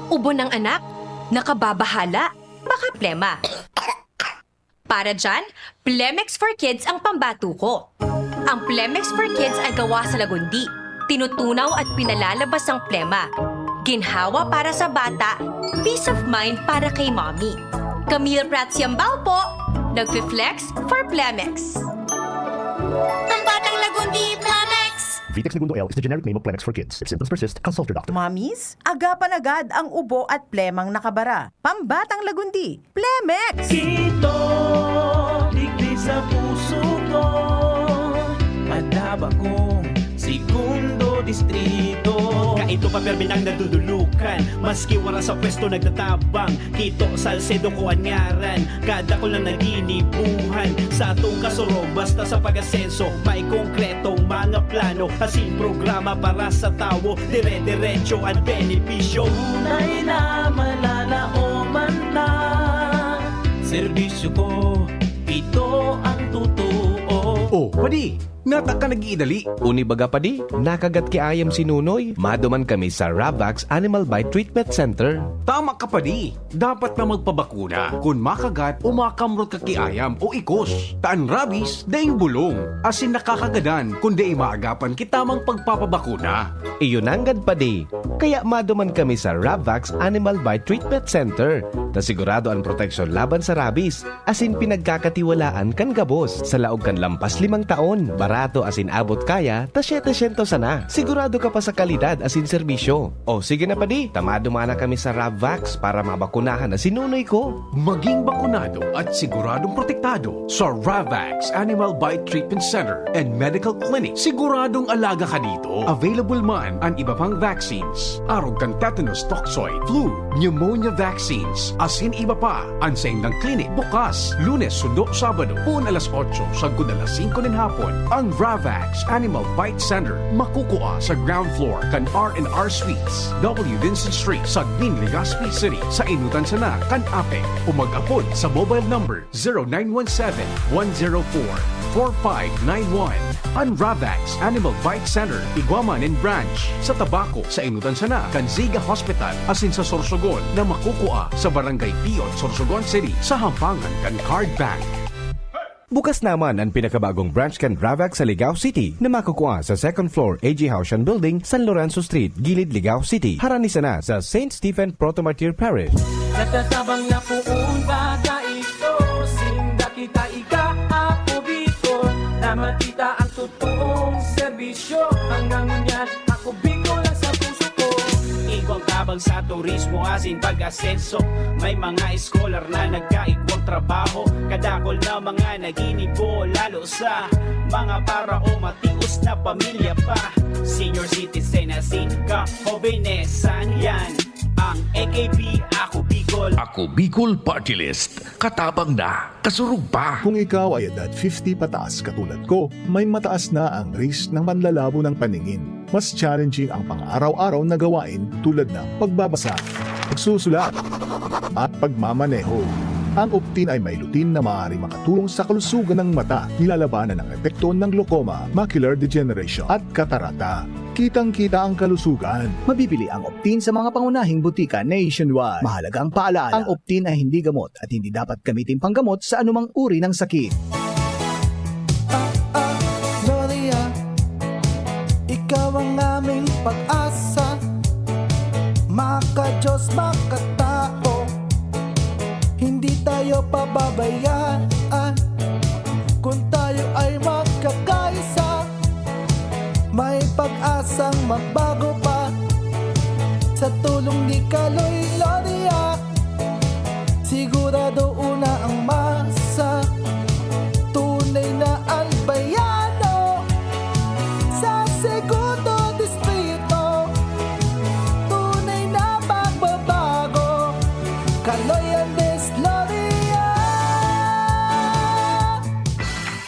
Ubo ng anak? Nakababahala? Baka plema. Para dyan, Plemex for Kids ang pambato ko. Ang Plemex for Kids ay gawa sa lagundi. Tinutunaw at pinalalabas ang plema. Ginhawa para sa bata, peace of mind para kay mommy. Camille Prats Yambao po, nagfi-flex for Plemex. Pambatang Lagundi, Plemex! Vitex Negundo L is the generic name of Plemex for kids. If symptoms persist, consult your doctor. Mamis, agapan agad ang ubo at plemang nakabara. Pambatang Lagundi, Plemex! Kito, digdi sa puso ko, madaba kong segundo distrito. Kaito pa permi nang nadudulukan, maski wala sa pwesto nagtatabang. Kito, Salcedo ko an ngaran, kadakul na naginibuhan. Sa atong kasurog, basta sa pag-asenso, may konkretong mga plano. Asin programa para sa tawo, dire-diretso an benepisyo. Tunay na malalaoman na serbisyo ko, ito ang totoo. Oh, padi, nata ka nag-iidali. Uni baga padi, nakagat ki ayam si Nunoy. Maduman kami sa Ravax Animal Bite Treatment Center. Tama ka padi, dapat na magpabakuna kun makagat o makamrot ka ki ayam o ikos. Ta an rabies daing bulong, asin nakakagadan kun dai maagapan ki tamang pagpapabakuna. Iyo nanggad padi, kaya maduman kami sa Ravax Animal Bite Treatment Center, ta sigurado an proteksyon laban sa rabies. Asin pinagkakatiwalaan kan gabos. Sa laog kan lampas limang taon, barato asin abot kaya ta siyete syentos sana. Sigurado ka pa sa kalidad asin serbisyo. O sige na padi, ta maduman na kami sa Ravvax para mabakunahan na si Nunoy ko. Maging bakunado at siguradong protektado sa Ravvax Animal Bite Treatment Center and Medical Clinic. Siguradong alaga ka dito. Available man an iba pang vaccines, arog kan tetanus toxoid, flu, pneumonia vaccines, asin iba pa. An saindang klinik bukas Lunes sundo Sabado, poon alas otso sagkod alas singko nin hapon. Ang Ravax Animal Bite Center makukua sa ground floor kan R and R Suites, W Vincent Street, Sagmin, Legazpi City, sa inutan sana kan APEC, o mag-apod sa mobile number zero nine one seven, one zero four, four five nine one. An Ravax Animal Bite Center igwa man nin branch sa Tabaco, sa inutan sana kan Ziga Hospital, asin sa Sorsogon na makukua sa Barangay Piot, Sorsogon City, sa hampangan kan Card Bank. Bukas naman an pinakabagong branch kan Ravax sa Ligao City na makukua sa second floor A G Haushan Building, San Lorenzo Street, Gilid, Ligao City, harani sana sa Saint Stephen Proto Martyr Parish. Natatabang na poon baga ito, sinda kita ika, Ako Bicol, na makita ang totoong serbisyo. Hanggang ngunyan, Ako Bicol ang sa puso ko. Igwang tabang sa turismo asin pag-asenso. May mga scholar na nagkaigwang trabaho. Kadakol na mga naginibo, lalo sa mga para o matios na pamilya pa. Senior citizen asin kahobenesan, yan ang A K P, Ako Bicol. Ako Bicol Party List. Katabang na, kasurog pa. Kung ikaw ay edad fifty pataas katulad ko, may mataas na ang risk ng panlalabo ng paningin. Mas challenging ang pang-araw-araw na gawain tulad ng pagbabasa, pagsusulat, at pagmamaneho. Ang Optin ay may lutein na maaaring makatulong sa kalusugan ng mata, nilalabanan ang epekto ng glaucoma, macular degeneration, at katarata. Kitang-kita ang kalusugan. Mabibili ang Optin sa mga pangunahing butika nationwide. Mahalagang paalala, ang Optin ay hindi gamot at hindi dapat gamitin panggamot sa anumang uri ng sakit. Ah, ah, Gloria, ikaw ang aming pag-asa. Maka-Diyos, makatao, hindi tayo pababayaan. Kung tayo ay magkakaisa, may pag-asang magbago pa. Sa tulong ni Kaloy Gloria, sigurado una ang masa. Tunay na albayano sa Segundo Distrito. Tunay na pagbabago. Kaloy Andes Gloria.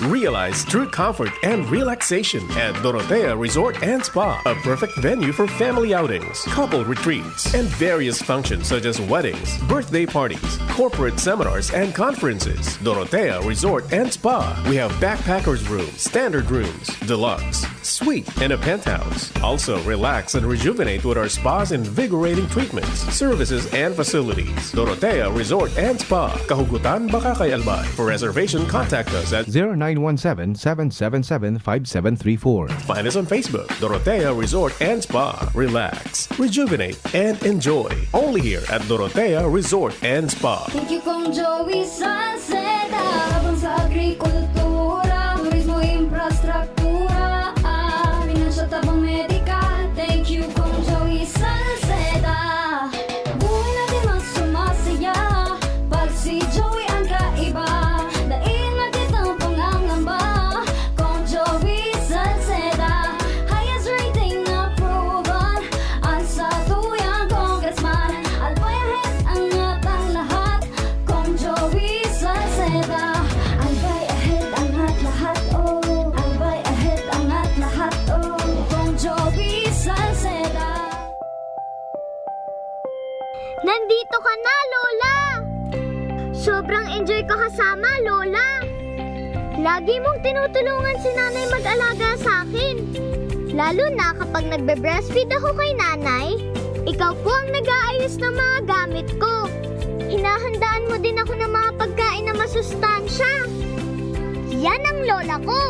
Realize true comfort and relaxation at Dorotea Resort and Spa, a perfect venue for family outings, couple retreats, and various functions such as weddings, birthday parties, corporate seminars, and conferences. Dorotea Resort and Spa. We have backpackers room, standard rooms, deluxe, suite, and a penthouse. Also, relax and rejuvenate with our spa's invigorating treatments, services, and facilities. Dorotea Resort and Spa, Kahugutan, Bacacay, Albay. For reservation, contact us at zero nine one seven, seven seven seven, five seven three four. Find us on Facebook, Dorotea Resort and Spa. Relax, rejuvenate, and enjoy. Only here at Dorotea Resort and Spa. Thank you, Kong Joey Salceda. Tabang sa agrikultura, turismo, infrastruktura, ah, pinansyal, tabang medikal. Thank you, Kong Joey Salceda. Buhay natin mas sumasaya pag si Joey ang kaiba. Dai na kitang pangangamba, Kong Joey Salceda. Highest rating na proven ang satuyang congressman. Albay ahead, angat ang lahat, Kong Joey Salceda. Albay ahead, angat lahat, oh. Albay ahead, angat lahat, oh. Kong Joey Salceda. Nandito ka na, Lola! Sobrang enjoy ko kasama, Lola! Lagi mong tinutulungan si Nanay mag-alaga sa akin. Lalo na kapag nagbe-breastfeed ako kay Nanay, ikaw po ang nag-aayos ng mga gamit ko. Hinahandaan mo din ako ng mga pagkain na masustansya. Yan ang lola ko!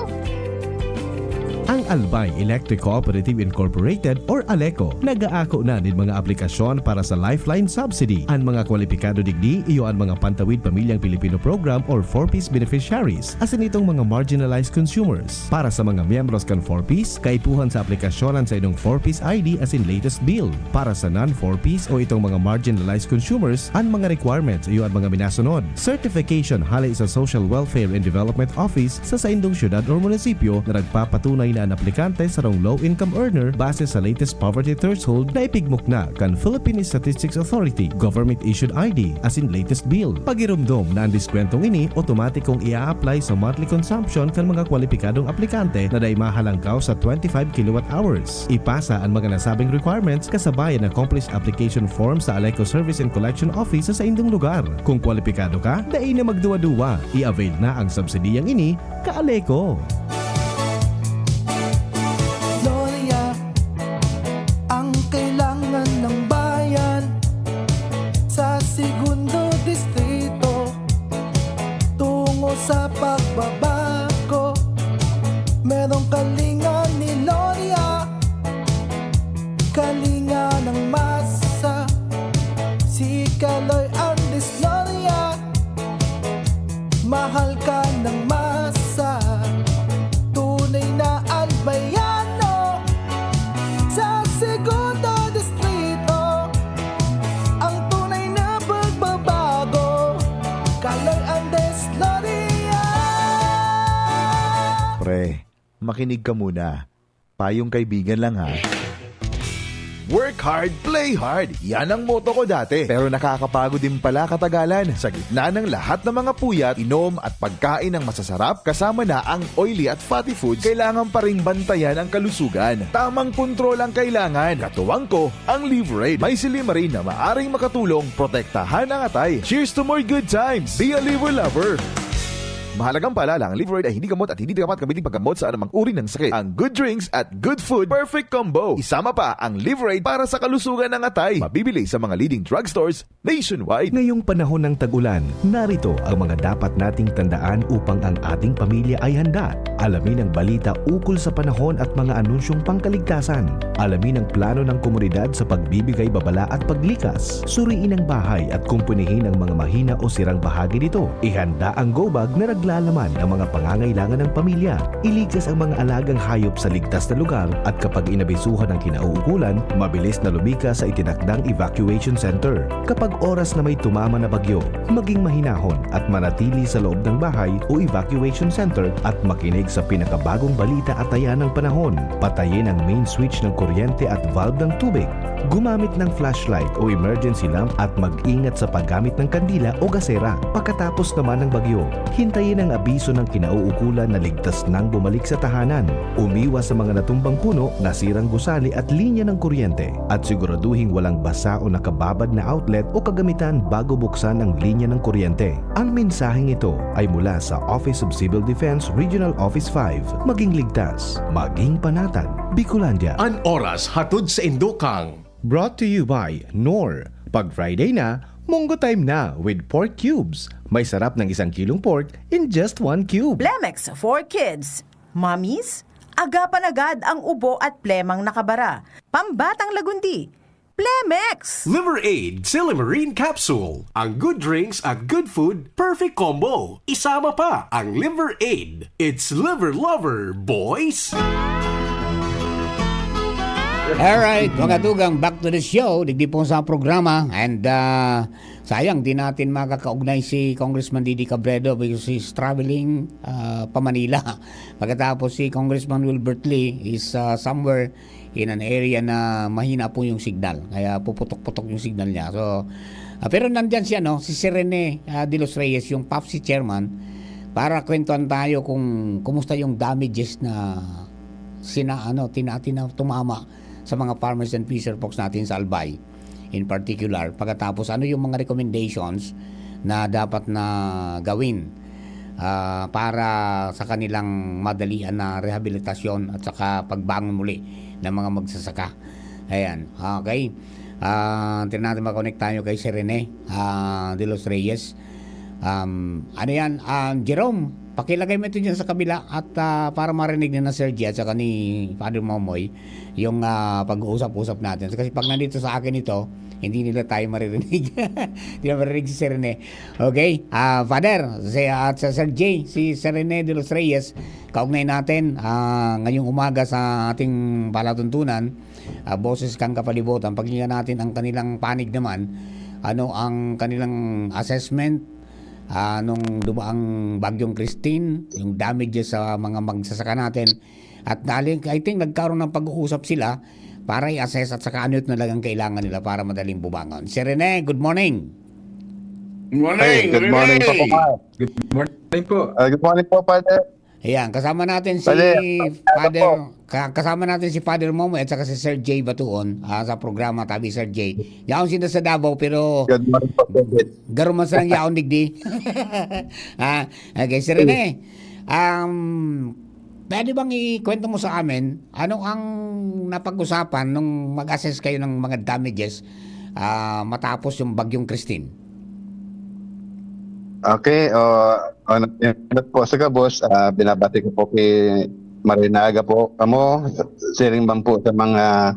Ang Albay Electric Cooperative Incorporated or ALECO nagaako na nin mga aplikasyon para sa Lifeline Subsidy. An mga kwalipikado digdi iyo an mga Pantawid Pamilyang Pilipino Program or four Ps beneficiaries, asin itong mga marginalized consumers. Para sa mga miyembros kan four Ps, kaipuhan sa aplikasyon an saindong four Ps I D asin latest bill. Para sa non-four Ps o itong mga marginalized consumers, an mga requirements iyo an mga minasunod. Certification hale sa Social Welfare and Development Office sa saindong syudad or munisipyo na nagpapatunay na an aplikante sarong low-income earner base sa latest poverty threshold na ipigmukna kan Philippine Statistics Authority, government-issued I D, asin latest bill. Pagiromdom na an diskwentong ini otomatikong ia-apply sa monthly consumption kan mga kwalipikadong aplikante na dai mahalangkaw sa twenty-five kilowatt hours. Ipasa an mga nasabing requirements kasabayan na complete application form sa ALECO Service and Collection Office sa saindong lugar. Kung kwalipikado ka, dai na magduwa-duwa. I-avail na ang subsidiyang ini, ka-ALECO. Gloria, ang kailangan ng bayan sa Segundo Distrito. Tungo sa pagbabago, merong kalinga ni Gloria. Kalinga ng masa, si Kaloy Andes Gloria. Mahal ka ng masa, tunay na albayano. Sa Segundo Distrito, ang tunay na pagbabago. Kaloy Andes Gloria. Pre, makinig ka muna. Payong kaibigan lang ha. Work hard, play hard. Yan ang motto ko dati. Pero nakakapagod din pala katagalan. Sa gitna ng lahat ng mga puyat, inom at pagkain ng masasarap, kasama na ang oily at fatty foods, kailangan pa ring bantayan ang kalusugan. Tamang kontrol ang kailangan. Katuwang ko, ang Liverade. May silymarin na maaring makatulong protektahan ang atay. Cheers to more good times! Be a Liver Lover! Mahalagang paalala, ang Liverade ay hindi gamot at hindi dapat gamitin paggamot sa anumang uri ng sakit. Ang good drinks at good food, perfect combo. Isama pa ang Liverade para sa kalusugan ng atay. Mabibili sa mga leading drugstores nationwide. Ngayong panahon ng tag-ulan, narito ang mga dapat nating tandaan upang ang ating pamilya ay handa. Alamin ang balita ukol sa panahon at mga anunsyong pangkaligtasan. Alamin ang plano ng komunidad sa pagbibigay babala at paglikas. Suriin ang bahay at kumpunihin ang mga mahina o sirang bahagi nito. Ihanda ang go bag na naglalaman ng mga pangangailangan ng pamilya. Ilikas ang mga alagang hayop sa ligtas na lugar at kapag inabisuhan ang kinauukulan, mabilis na lumikas sa itinakdang evacuation center. Kapag oras na may tumama na bagyo, maging mahinahon at manatili sa loob ng bahay o evacuation center at makinig sa pinakabagong balita at taya ng panahon. Patayin ang main switch ng kuryente at valve ng tubig. Gumamit ng flashlight o emergency lamp at mag-ingat sa paggamit ng kandila o gasera. Pagkatapos naman ng bagyo, hintayin ang abiso ng kinauukulan na ligtas nang bumalik sa tahanan. Umiwas sa mga natumbang puno, nasirang gusali at linya ng kuryente. At siguraduhing walang basa o nakababad na outlet o kagamitan bago buksan ang linya ng kuryente. Ang mensaheng ito ay mula sa Office of Civil Defense Regional Office five. Maging ligtas, maging panatag. Bicolandia. An oras hatod sa indokang. Brought to you by Knorr. Pag Friday na, Munggo time na with pork cubes. May sarap ng isang kilong pork in just one cube. Plemex for Kids. Mommies, agapan agad ang ubo at plemang nakabara. Pambatang lagundi, Plemex! Liver Aid Silymarin Capsule. Ang good drinks at good food, perfect combo. Isama pa ang Liver Aid. It's Liver Lover, boys! Alright, mga tugang, back to the show. Digdi po sa programa. And, ah, sayang, di natin makakaugnay si Congressman Didi Cabredo because he's traveling, ah, pa Manila. Pagkatapos, si Congressman Wilbert Lee is, ah, somewhere in an area na mahina po yung signal. Kaya puputok-putok yung signal niya. So, ah, pero nandyan siya, no? Si Sir Rene, ah, de los Reyes, yung PAFSI chairman, para kwentuhan tayo kung kumusta yung damages na sina-, ano, tina-, tina-, tumama sa mga farmers and fisher folks natin sa Albay in particular. Pagkatapos, ano yung mga recommendations na dapat na gawin, ah, para sa kanilang madalian na rehabilitasyon at saka pagbangon muli ng mga magsasaka? Ayan, okay. Ah, tingnan natin, makonect tayo kay Sir Rene, ah, de los Reyes. Um, ano yan? Ah, Jerome, pakilagay mo ito dyan sa kabila at, ah, para marinig na ng Sir G at saka ni Father Momoy yung, ah, pag-uusap-usap natin. Kasi pag nandito sa akin ito, hindi nila tayo maririnig. Hindi na maririnig si Sir Rene. Okay, ah, Father, si, at sa Sir J, si Sir Rene de los Reyes, kaugnay natin, ah, ngayong umaga sa ating palatuntunan, ah, Boses kan Kapalibutan. Pakinggan natin ang kanilang panig naman. Ano ang kanilang assessment, ah, nung dumaang Bagyong Christine, yung damages sa mga magsasaka natin. At dali, I think nagkaroon ng pag-uusap sila para i-assess at saka ano yung talagang kailangan nila para madaling bumangon. Sir Rene, good morning. Good morning, Hey, good morning po, Rene. Papa. Good morning po. Ah, good morning po, Father. Ayan, kasama natin si Father, Father, ano po? Ka-, kasama natin si Father Momoy at saka si Sir Jay Batuon, ah, sa programa Tabi Sir Jay. Yaon sinda sa Davao, pero Good morning po, Father. Garo man silang yaon digdi. Ah, okay, Sir Rene. Um, pwede bang ikwento mo sa amin, ano ang napag-usapan nung mag-assess kayo ng mga damages, ah, matapos yung Bagyong Christine? Okay, oh, ano, ano po sa gabos, ah, binabati ko po kay Marinaga po kamo, siring man po sa mga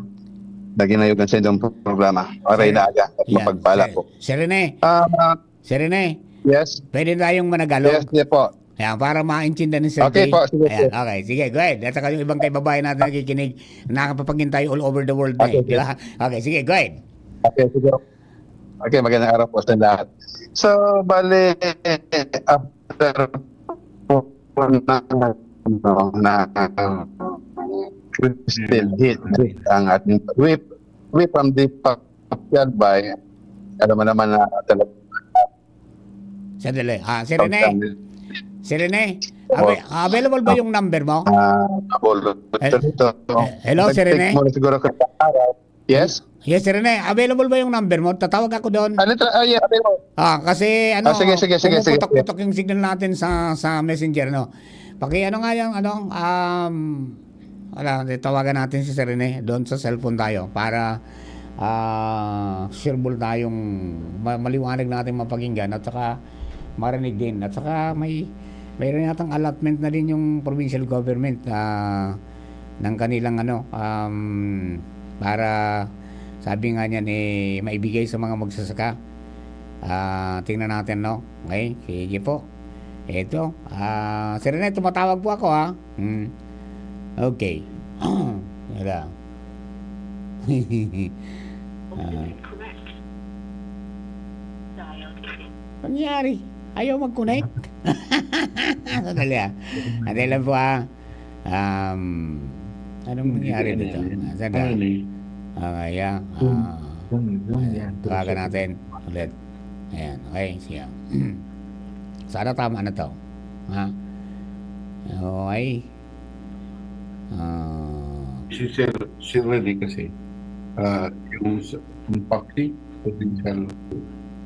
naginayogan sa inyong programa. Marinaga at Sir, yeah, mapagpala Sir, po. Sir Rene. Ah, Sir Rene. Yes. Pwede tayong managalog? Yes, yes po. Ayan, para maintindihan ni Sir Okay Jay. po, sige Ayan, po. Okay, sige, go ahead. At saka yung ibang kaibabayan natin nakikinig, nakakapaghintay all over the world na Okay, eh, di ba? Okay, sige, go ahead. Okay, sige. Okay, magandang araw po sa lahat. So, bale, after po na, ano, na, uh, Christine hit ang ating whip, From the Papel by, alam mo naman na talaga. Sandali. Ah, si Rene. Si Rene, ava-, available ba yung number mo? Ah, Bacolod. Eh, dito. Eh, hello, si Rene? Nag-take muna siguro ka sa araw. Yes? Yes, si Rene. Available ba yung number mo? Tatawag ako doon. Ano to? Ah, yeah, available. Ah, kasi ano, Ah, sige, sige, sige, sige. pumuputok-putok yung signal natin sa, sa Messenger, no? Paki-ano nga yung, ano, um, wala, di, tawagan natin si Sir Rene. Doon sa cellphone tayo para, ah, sure ball tayong ma-, maliwanag natin mapakinggan at saka marinig din. At saka may, mayroon yatang allotment na din yung provincial government, ah, ng kanilang ano, um, para sabi nga niyan, eh, maibigay sa mga magsasaka. Ah, tingnan natin, no? Okay, sige po. Eto, ah, Sir Rene, tumatawag po ako, ha? Hmm. Okay. Wala. Ah. Nangyari? Ayaw mag-connect? Sandali, ah. Sandali lang po, ah. Um, anong nangyari dito? Ah, sandali. Okay, ah. Ah, tawagan natin ulit. Ayan, okay, siya. Sana tama na to. Ha? Okay. Ah. Si Sir, Sir Rene kasi, ah, yung sa, yung P A C, Provincial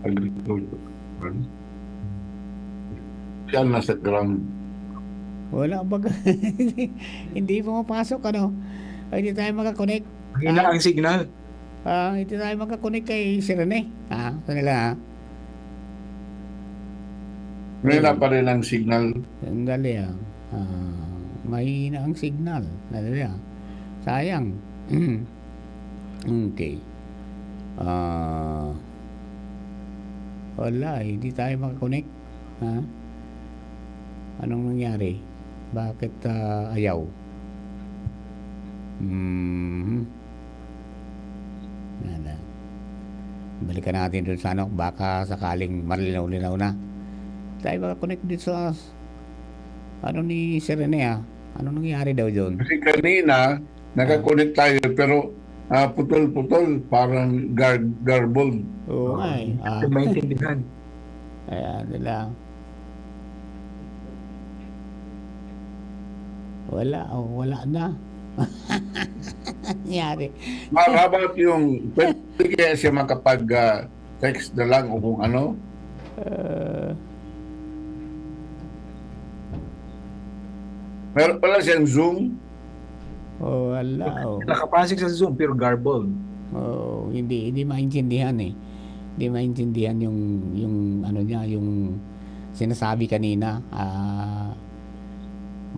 Agriculture, ano? Siya nasa ground. Wala, baga. Hindi pumapasok, ano? Ay, hindi tayo makakonect. Mahina Ah. ang signal. Ah, hindi tayo makakonect kay Sir Rene. Ah, sandali, ah. Mahina Ayun. pa rin ang signal. Sandali, ah. Ah, mahina ang signal. Sandali, ah. Sayang. Okay. Ah, wala, eh. Hindi tayo makakonect. Ha? Anong nangyari? Bakit, ah, ayaw? Mhm. Wala. Balikan natin dun sa ano, baka sakaling malinaw-linaw na. Tayo makakonect dito sa, ano ni Sir Rene, ah. Ano nangyari daw dun? Kasi kanina, nakakonect tayo, pero, ah, putol-putol, parang gar-, garbled. Oo nga, eh. Ah. Hindi maintindihan. Ayan, nila. Wala, oh, wala na. Nangyari. How about yung, pwede kaya siya makapag, ah, text na lang o kung ano? Ah. Meron pala siyang Zoom. Oh, wala, oh. Nakapasok sa Zoom, pero garbled. Oh, hindi, hindi maintindihan, eh. Hindi maintindihan yung, yung ano niya, yung sinasabi kanina. Ah,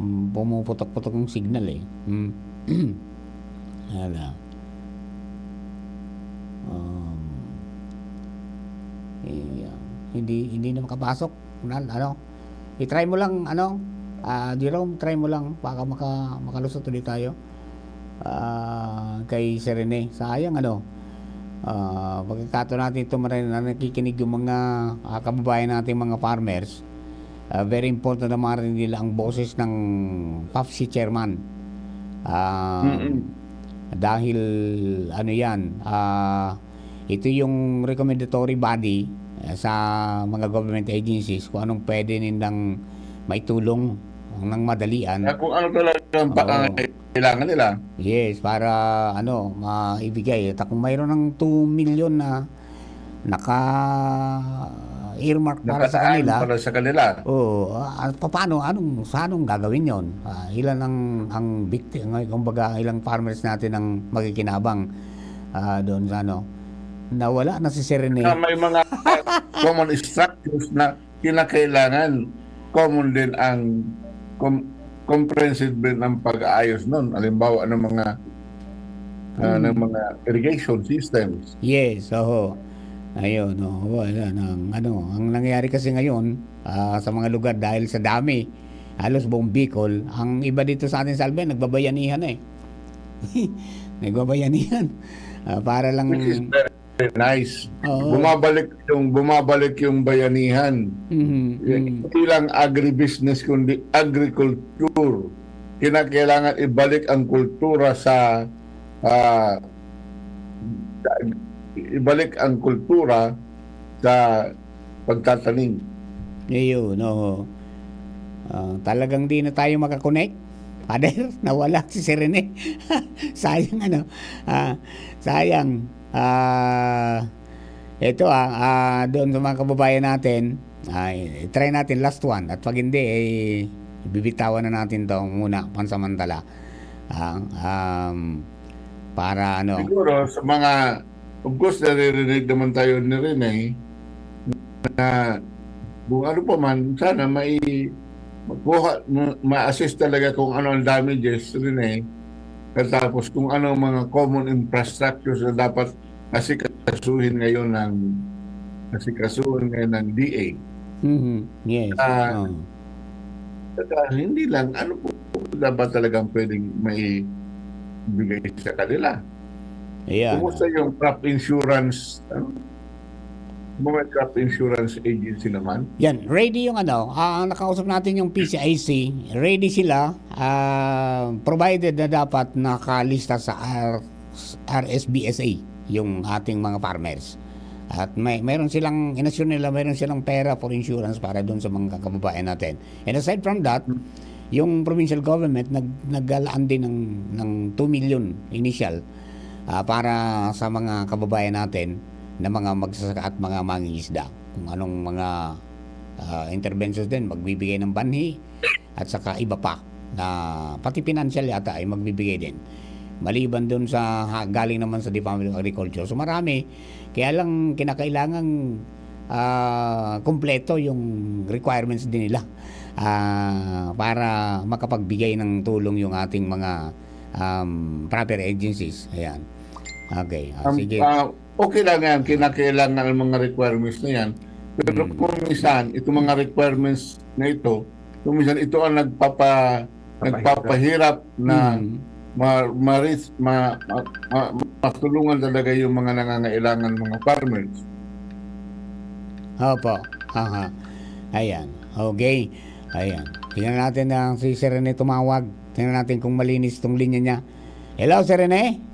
mm, pumuputok-putok yung signal, eh. Hmm. Wala. Um, eh, hindi, hindi na makapasok. Nan-, ano, i-try mo lang, ano, ah, Jerome, try mo lang, baka maka-, makalusot ulit tayo. Ah, kay Sir Rene, sayang, ano, ah, pagkakataon natin ito, maray na nakikinig yung mga, ah, kababayan nating mga farmers. Ah, very important na marinig nila ang boses ng PAFC chairman. Ah, Mm-mm. dahil, ano yan, ah, ito yung recommendatory body, eh, sa mga government agencies kung anong pwede nilang maitulong ng madalian. Kaya kung ano talaga ang Oo. pangangailangan nila. Yes, para ano, maibigay. At kung mayroon ng two million na naka-earmark para sa Nakalaan kanila, para sa kanila. Oo, ah, papaano, anong, sa anong gagawin yon? Ah, ilan ang, ang bikti-, ang, kumbaga, ilang farmers natin ang makikinabang, ah, doon sa ano, nawala na si Sir Rene. Na may mga common structures na kinakailangan, common din ang com-, comprehensive din ang pag-aayos nun. Halimbawa ng mga, ah, Hmm. ng mga irrigation systems. Yes, oho. Ayun, oh, wala nang ano, ang nangyayari kasi ngayon, ah, sa mga lugar dahil sa dami, halos buong Bicol, ang iba dito sa atin sa Albay, nagbabayanihan na eh. Nagbabayanihan. Ah, para lang Which is very nice. Oo. Bumabalik yung, bumabalik yung bayanihan. Mhm, Eh, mhm. hindi lang agribusiness, kundi agriculture. Kinakailangan ibalik ang kultura sa, ah, ibalik ang kultura sa pagtatanim. Ayun, oo. Ah, talagang di na tayo makakonect. Father, nawala si Sir Rene. Sayang ano. Ah, sayang. Ah, ito ah, ah, doon sa mga kababayan natin, ay, try natin last one. At pag hindi, eh, bibitawan na natin to muna, pansamantala. Ah, um, para ano. Siguro sa mga, of course, naririnig naman tayo ni Rene na kung ano pa man, sana may magkuha, ma- ma-assist talaga kung ano ang damages, Rene. Katapos kung ano ang mga common infrastructures na dapat asikasuhin ngayon ng asikasuhin ngayon ng D A. Mhm. Yes. Ah, Oo. Saka hindi lang, ano po dapat talagang pwedeng may bigay sa kanila? Ayan. Kumusta yung crop insurance? Ano? Mga crop insurance agency naman? Yan, ready yung ano, ah, ang nakausap natin yung P C I C, ready sila, ah, provided na dapat nakalista sa R, R S B S A yung ating mga farmers. At may meron silang inasure nila, meron silang pera for insurance para doon sa mga kababayan natin. And aside from that, yung provincial government nag naglalaan din ng ng two million initial, ah, para sa mga kababayan natin na mga magsasaka at mga mangingisda. Kung anong mga, ah, interventions din, magbibigay ng banhi at saka iba pa na pati pinansyal yata ay magbibigay din. Maliban dun sa ha- galing naman sa Department of Agriculture. So marami, kaya lang kinakailangan ah, kumpleto yung requirements din nila ah, para makapagbigay ng tulong yung ating mga um, proper agencies. Ayan. Okay, ah, Um, sige. ah, okay lang yan, kinakailangan ang mga requirements na yan. Pero Mm. kung minsan, itong mga requirements na ito, kung minsan ito ang nagpapa, nagpapahirap na Mm. ma, ma, ma, ma, ma, matulungan talaga yung mga nangangailangan, mga farmers. Opo. Aha. Ayan. Okay. Ayan. Tingnan natin na si Sir Rene tumawag. Tingnan natin kung malinis itong linya niya. Hello, Sir Rene?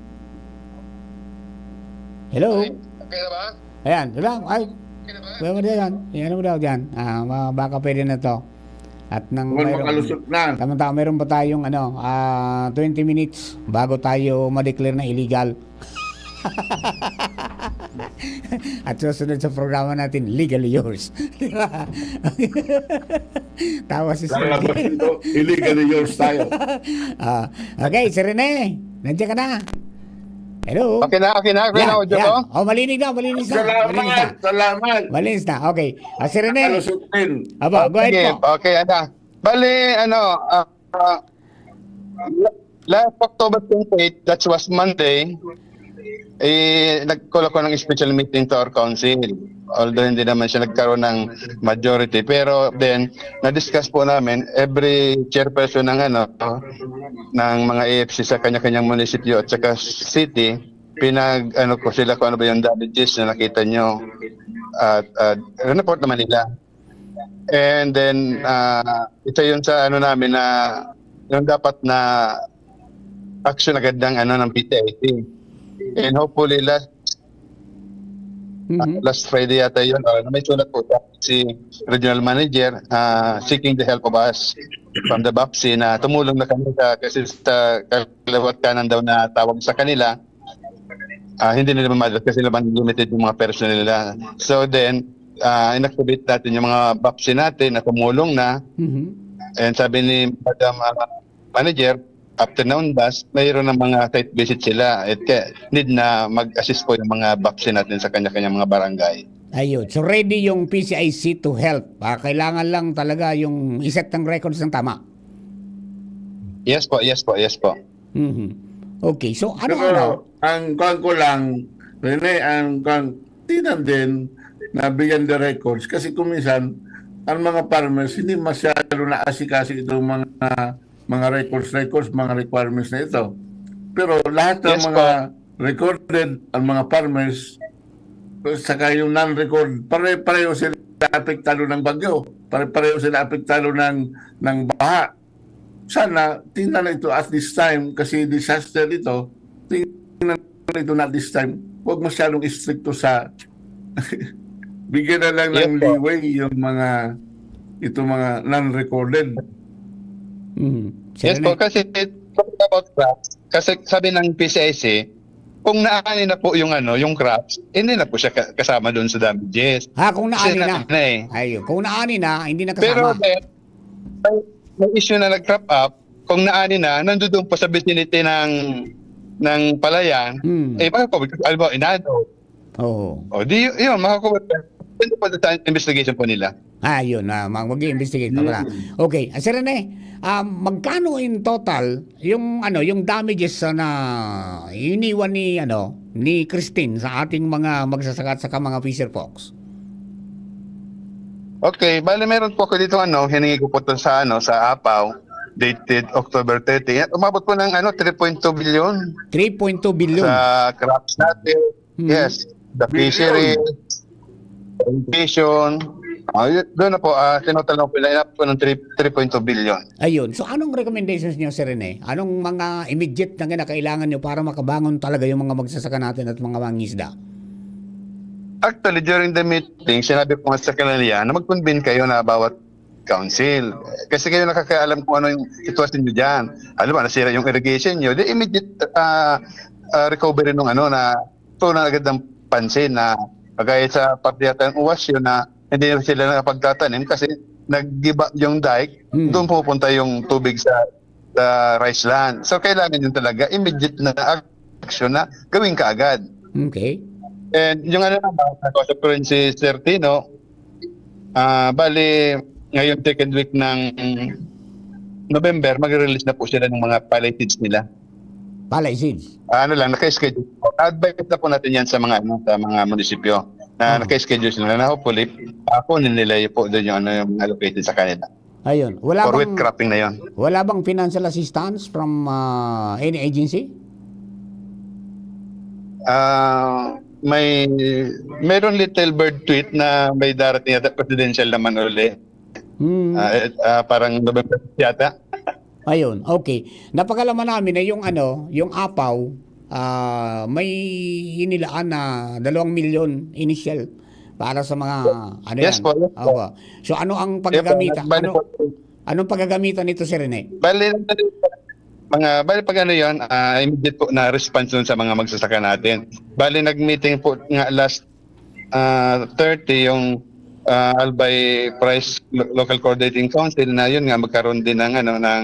Hello? Okay na ba? Ayan, diba? Ay, Okay na ba? pwede mo dyan. Yan mo daw dyan. Ah, ma- baka pwede na to. At nang Huwag mayroon, makalusot na. Tama-tama, meron pa tayong ano, ah, twenty minutes bago tayo ma-declare na illegal. At susunod sa programa natin, legally yours. Di ba? Tawa si Sir Lalabas Rene. Ito, illegally yours tayo. Ah, okay, Sir Rene, nandiyan ka na. Hello? Okay na, okay na. Okay na, Yan, audio yan. ko? Oh, malinig na, malinis na. Malinis na. Salamat, salamat. Malinis na. Okay. Ah, Sir Rene. Kalusutin. Aba, go ahead Sige, po. okay, ano. Bali, ano, ah, ah, last October twenty-eight, that was Monday, eh, nag-call ako ng special meeting to our council. Although hindi naman siya nagkaroon ng majority, pero then, na-discuss po namin, every chairperson ng, ano, ng mga A F C sa kanya-kanyang munisipyo at saka city, pinag, ano ko sila kung ano ba yung damages na nakita nyo. At, at report naman nila. And then, ah, isa yun sa ano namin na yung dapat na action agad ng, ano, ng P C I C. And hopefully last Mhm. last Friday yata yun, ah, na may sulat po sa si regional manager, ah, seeking the help of us from the BAPSI na tumulong na kami sa, kasi sa kaliwat kanan daw na tawag sa kanila, ah, hindi nila ma-address kasi naman limited yung mga personnel nila. So then, ah, inactivate natin yung mga BAPSI natin na tumulong na. Mhm. And sabi ni Madam, ah, Manager, after na undas, mayroon ng mga site visit sila. At kaya need na mag-assist po yung mga BAPSI natin sa kanya-kanyang mga barangay. Ayun. So, ready yung P C I C to help. Ah, kailangan lang talaga yung i-set ng records ng tama. Yes po, yes po, yes po. Mhm. Okay. So, ano, Pero ano? Ang kuwan ko lang, Rene, ang kuwan, tinan din na bigyan the records. Kasi kung minsan, ang mga farmers, hindi masyado naasikaso itong mga, mga records, records, mga requirements na ito. Pero lahat ng Yes mga recorded, ang mga farmers, saka yung non-record, pare-pareho sila apektado ng bagyo. Pare-pareho sila apektado ng, ng baha. Sana, tingnan na ito at this time, kasi disaster ito. Tingnan na ito na this time. huwag masyadong istrikto sa bigyan na lang ng Yes po. leeway yung mga, itong mga non-recorded. Mm. Yes Sir po, Rene. kasi talking about crops, kasi sabi ng P C I C, kung naani na po yung ano, yung crops, hindi na po siya ka- kasama doon sa damages. Ha, kung Kasi naani na. naani na eh. Ayun, kung naani na, hindi na Pero kasama. may, may, may issue na nag-crop up, kung naani na, nandoon po sa vicinity ng ng palayan, Hmm. eh, baka po, alam mo, inano. Oo. O, di y- yun, makakuha. Depende po sa investigation po nila. Ah, yun. Ah, mag- mag-i-investigate pa pala. Mm. Okay. Ah, Sir Rene, ah, magkano in total yung ano, yung damages sa na iniwan ni ano, ni Christine sa ating mga magsasaka at saka mga fisher folks? Okay, bali meron po ako dito ano, hiningi ko po to sa ano, sa Apaw, dated October thirty. Yan, umabot po ng ano, three point two billion three point two billion. Sa crops natin. Hmm. Yes, the Billion. fisheries, education. Ah, yun, doon na po, ah, tinotal na po nila, inabot po ng three, three point two billion. Ayun. So, anong recommendations niyo, Sir Rene? Anong mga immediate na kinakailangan niyo para makabangon talaga yung mga magsasaka natin at mga mangisda? Actually, during the meeting, sinabi ko nga sa kanila na mag-convene kayo na bawat council. Kasi kayo nakakaalam kung ano yung sitwasyon nyo dyan. Alam mo, nasira yung irrigation nyo. Di immediate ah, ah, recovery nung ano na tunan agad ng pansin na kagaya sa parte yata ng Uwasyo na hindi na sila nakapagtatanim kasi naggiba yung dike, Hmm. doon pupunta yung tubig sa sa rice land. So, kailangan yun talaga, immediate na action na gawin kaagad. Okay. And yung ano naman, nakausap ko rin si Sir Tino, ah bali, ngayong second week ng November, magre-release na po sila ng mga palay seeds nila. Palay seeds. Ah, ano lang, naka-schedule po. Advise na po natin yan sa mga ano, sa mga munisipyo na Ah. naka-schedule sila na hopefully, ah, kunin nila yun po doon yung, ano, yung allocated sa kanila. Ayun. Wala For bang, wheat cropping na yun. wala bang financial assistance from ah, any agency? Ah, may meron little bird tweet na may darating yata presidential naman uli. Hmm. Ah, eh, ah, parang November yata. Ayun, okay. Napag-alaman namin na yung ano, yung Apaw, ah, may inilaan na dalawang milyon initial para sa mga ano Yes yan. po, yes po. Opo. So ano ang paggagamitan? Bali Ano, po, anong paggagamitan nito, Sir Rene? bali, mga, bali pag ano yun, ah, immediate po na response dun sa mga magsasaka natin. Bali, nag-meeting po nga last ah, thirty yung ah, Albay Price Lo- Local Coordinating Council na yun nga magkaroon din ng ano ng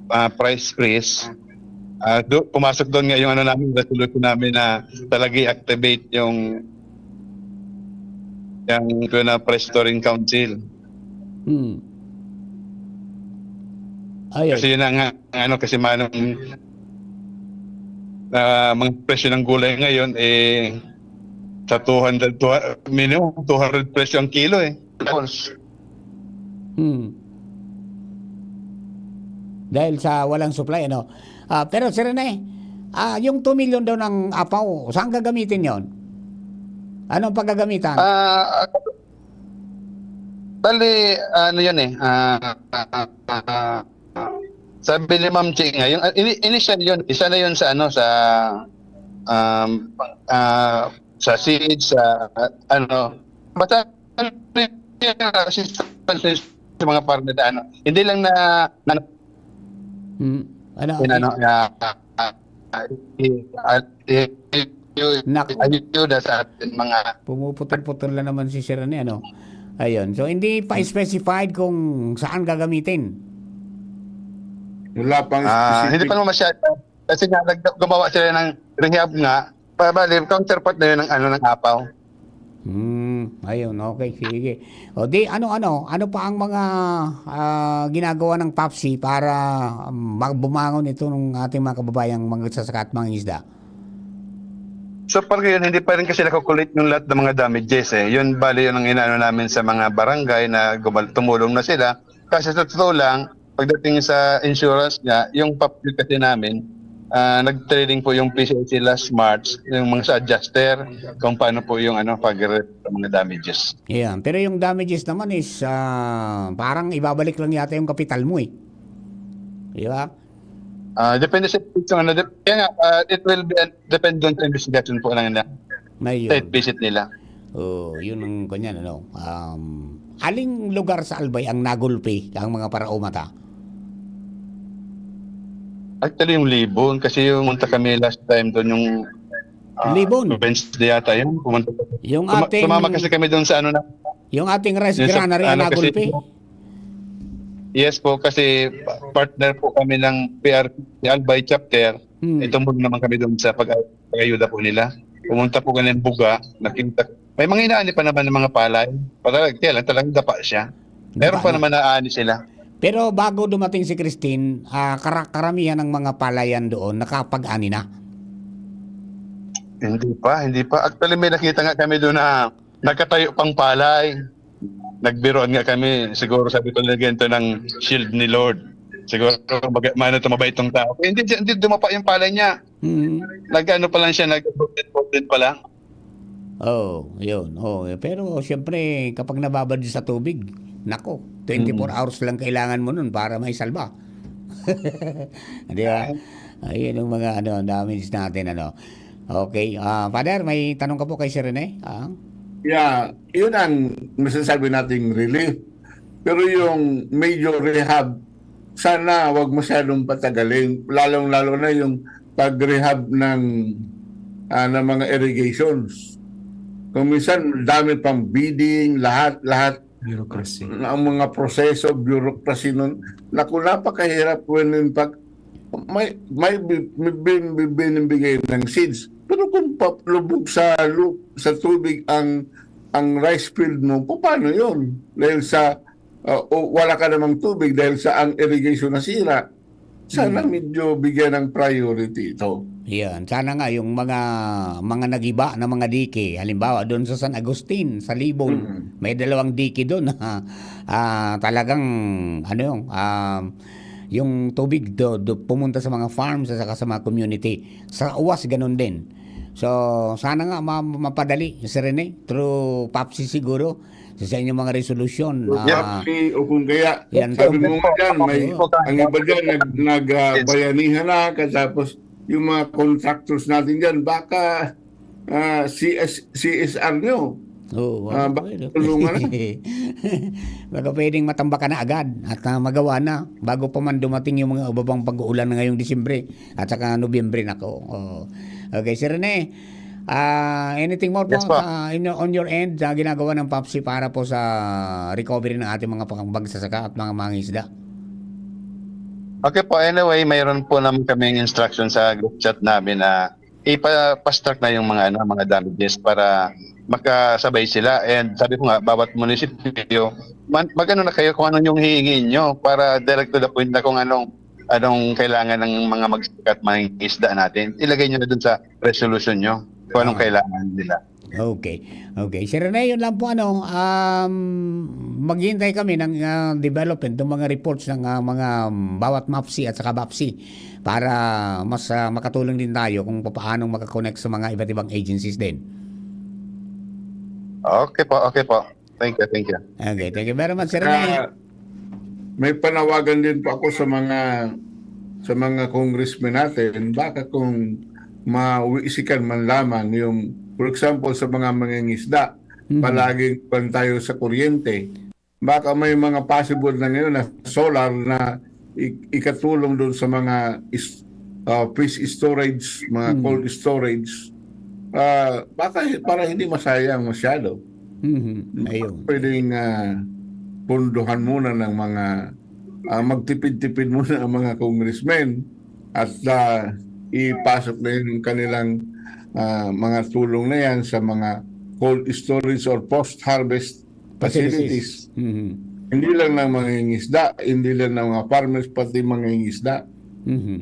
ah, price freeze. Ah, do, pumasok doon nga yung ano namin, resolution namin na talaga i-activate yung yung ito na price storing council. Hmm. Ayun. Kasi yun na nga, ang ano, kasi manong ah, mga presyo ng gulay ngayon, eh, sa two hundred, two, minimum two hundred presyo ang kilo eh. Tapos, Hmm. Dahil sa walang supply, ano? Ah, pero Sir Rene, ah, yung two million daw ng Apaw, saan gagamitin yon? Anong paggagamitan? Ah, bali, ano yun eh, ah, ah, ah, sabi ni Ma'am Chi nga, yung ah, ini- initial yun, isa na yun sa ano, sa, um, ah, sa seeds, sa ano, basta assistance sa mga farmer na ano. Hindi lang na, na Hmm. Ano? Yun, ano, ah, ah, ah, i- ah, i- i- Nak- ayuda sa ating mga Pumuputol-putol na naman si Sir Rene, ano? Ayun. So, hindi pa specified kung saan gagamitin. Wala pang Ah, specific. Hindi pa naman masyado. Kasi nga, nag- gumawa sila ng rehab nga, pabali, counterpart na yun ng, ano, ng Apaw. Hmm, ayun, okay, sige. O di, ano, ano, ano pa ang mga ah, ginagawa ng PAPSI para um, mag- bumangon ito ng ating mga kababayang magsasaka at mangingisda? So far ngayon, hindi pa rin kasi nakukulit yung lahat ng mga damages eh. Yun, bali yun ang inaano namin sa mga barangay na gumal- tumulong na sila. Kasi sa totoo lang, pagdating sa insurance niya, yung PAPSI kasi namin, ah, nag-training po yung P C I C last March, yung mga sa adjuster, kung paano po yung ano, pag sa mga damages. Ayan. Pero yung damages naman is ah, parang ibabalik lang yata yung kapital mo eh. Di ba? Ah, depende sa, sa ano, dep-, kaya nga, ah, it will be, depende dun sa investigation po ng, na Ngayon. site visit nila. Oh, yun ang kanyan, ano. Um, aling lugar sa Albay ang nagulpi ang mga paraumata? Actually, yung Libon, kasi yung punta kami last time doon, yung, ah, Libon? Wednesday yata yun. Pumunta, Yung tuma-, ating tumama kasi kami doon sa ano na, Yung ating rice yung sa, granary ang ano kasi, nagulpi? Yes po, kasi partner po kami ng P R P Albay Chapter. Hmm. Itong naman kami doon sa pag-, pag-ayuda po nila. Pumunta po kami ng Buga, nakita, may mga inaani pa naman ng mga palay. Patag-, kaya lang talagang dapa siya. Meron Dapa pa na. naman naaani sila. Pero bago dumating si Christine, ah, kara-, karamihan ng mga palayan doon nakapag-ani na. Hindi pa, hindi pa. Actually, may nakita nga kami doon na nakatayo pang palay. Nagbiruan nga kami, siguro sabi ko, "Lagyan to ng shield ni Lord. Siguro mag-, maano to, mabait tong tao." Eh, hindi, hindi dumapa yung palay niya. Mm. Nag-ano pa lang siya, nag-broken pa lang. Oh, yun. Oh, pero siyempre, kapag nababad sa tubig, nako, twenty-four Mm. hours lang kailangan mo nun para maisalba. Di ba? Ayun ang mga, ano, damage natin, ano. Okay. Ah, Father, may tanong ka po kay Sir Rene? Ah? Yeah, yun ang masasabi nating relief. Pero yung major rehab, sana wag masyadong patagalin, lalong-lalo na yung pag-rehab ng, ah, ng mga irrigations. Kung minsan, dami pang bidding, lahat, lahat. Bureaucracy. Na ang mga proseso, bureaucracy nun. Naku, napakahirap when in fact, may, may bi-, may bin-, bi-, binibigay ng seeds. Pero kung pa-, lubog sa lu-, sa tubig ang, ang rice field mo, paano yun? Dahil sa, ah, o wala ka namang tubig dahil sa ang irrigation nasira. Sana Hmm. medyo bigyan ng priority ito. Yan. Sana nga yung mga, mga nagiba na mga dike, halimbawa doon sa San Agustin, sa Libon, Mm. may dalawang dike doon. Ah, talagang, ano yun, um, yung tubig do, do, pumunta sa mga farms at saka sa mga community. Sa Uwas, ganun din. So, sana nga ma-, mapadali, Sir Rene, through PAPSI siguro, sa, sa inyong mga resolusyon. Yep. Ah, PAPSI, o kung kaya, yan, sabi mo nga dyan, may, Oo. ang iba dyan, nag-, nag-, ah, Yes. bayanihan na, katapos yung mga contractors natin dyan, baka, ah, C S, C S R nyo. Oo, Ah, ano, baka ano. tulungan na. Baka pwedeng matambakan na agad at, ah, magawa na bago pa man dumating yung mga iba pang pag-uulan na ngayong Disyembre at saka Nobyembre, nako. Oo. Okay, Sir Rene, ah, anything more po Yes po. sa, in, on your end, sa ginagawa ng PAPSI para po sa recovery ng ating mga pang-, magsasaka at mga mangingisda? Okay po, anyway, mayroon po naman kaming instruction sa group chat namin na ipa-fast track na yung mga, ano, mga damages para makasabay sila. And sabi ko nga, bawat munisipyo, man-, mag-ano na kayo kung ano yung hihingi nyo para direct to the point na kung anong, anong kailangan ng mga magsasaka at mangingisda natin. Ilagay nyo na dun sa resolution nyo kung anong Ah. kailangan nila. Okay. Okay. Sir Rene, yun lang po, ano, um, maghihintay kami ng, ah, development, ng mga reports ng, ah, mga, um, bawat MAPSI at saka BAPSI para mas, ah, makatulong din tayo kung papaanong makakonect sa mga iba't ibang agencies din. Okay po, okay po. Thank you, thank you. Okay, thank you very much, Sir Rene. Ah, may panawagan din po ako sa mga, sa mga congressmen natin. Baka kung mawisikan man lamang yung, for example, sa mga mangingisda, Mhm. palaging kuwan tayo sa kuryente. Baka may mga possible na ngayon na solar na i-, ikatulong doon sa mga is-, ah, fish storage, mga Mhm. cold storage. Ah, baka hi-, para hindi masayang masyado. Mhm. Ayun. Pwedeng, ah, punduhan muna ng mga, ah, magtipid-tipid muna ang mga congressmen at, ah, ipasok na yung kanilang, ah, mga tulong na yan sa mga cold storage or post-harvest Facilities. facilities. Mhm. Hindi lang ng mangingisda, hindi lang ng mga farmers, pati mangingisda. Mhm.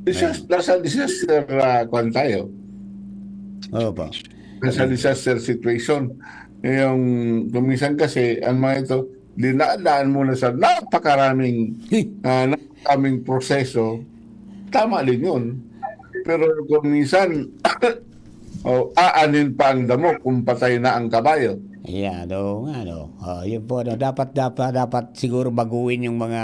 Disas-, Ayan. nasa disaster, ah, kwan tayo. Opo. Nasa Ayan. disaster situation. Yung, kung minsan kasi, ang mga ito, dinadaan muna sa napakaraming, ah, na-, aming proseso, tama din yun. Pero kung minsan, oh, aanin pa ang damo kung patay na ang kabayo. Ayan, oo nga, no. Oh, yun po, no. Dapat, dapat, dapat siguro baguhin yung mga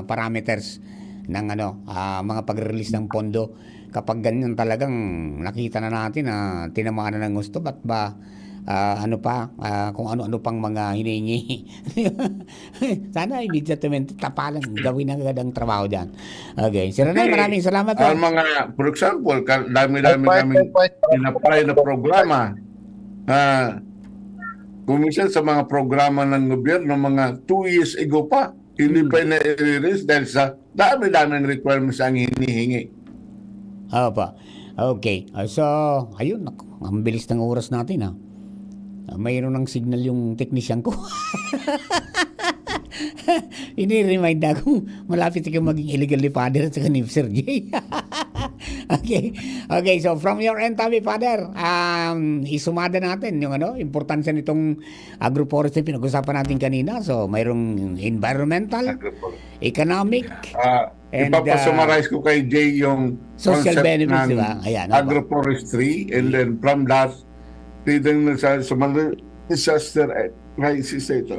parameters ng ano, ah, mga pagre-release ng pondo. Kapag ganyan talagang nakita na natin na tinamaan na ng husto, ba't ba, ah, ano pa, ah, kung ano-ano pang mga hinihingi. Sana immediatamente tapalan, gawin na agad ang trabaho diyan. Okay. Sir Rene, Kasi, maraming salamat po. Ang mga, for example, ka- dami-dami Point, kaming point, point, point. in-apply na programa. Ah, kung minsan sa mga programa ng gobyerno, mga two years ago pa, hindi Hmm. pa na-release dahil sa dami-daming requirements ang hinihingi. Opo. Okay. Ah, so, ayun, naku, ang bilis ng oras natin, ha. Ah, mayroon ng signal yung technician ko. Ini-remind na ako, malapit ka maging illegal ni Father at saka ni Sir Jay. Okay. Okay, so from your end, tabi, Father, um, isumada natin yung ano, importansya nitong agroforestry pinag-usapan natin kanina. So, mayroong environmental, Agro-forest. economic, Ah, and, ipapasummarize ko kay Jay yung social concept benefits, ng di ba? Ayan, opo. Agroforestry, and then from that, titignan sa, sa mga disaster, eh, crisis na ito.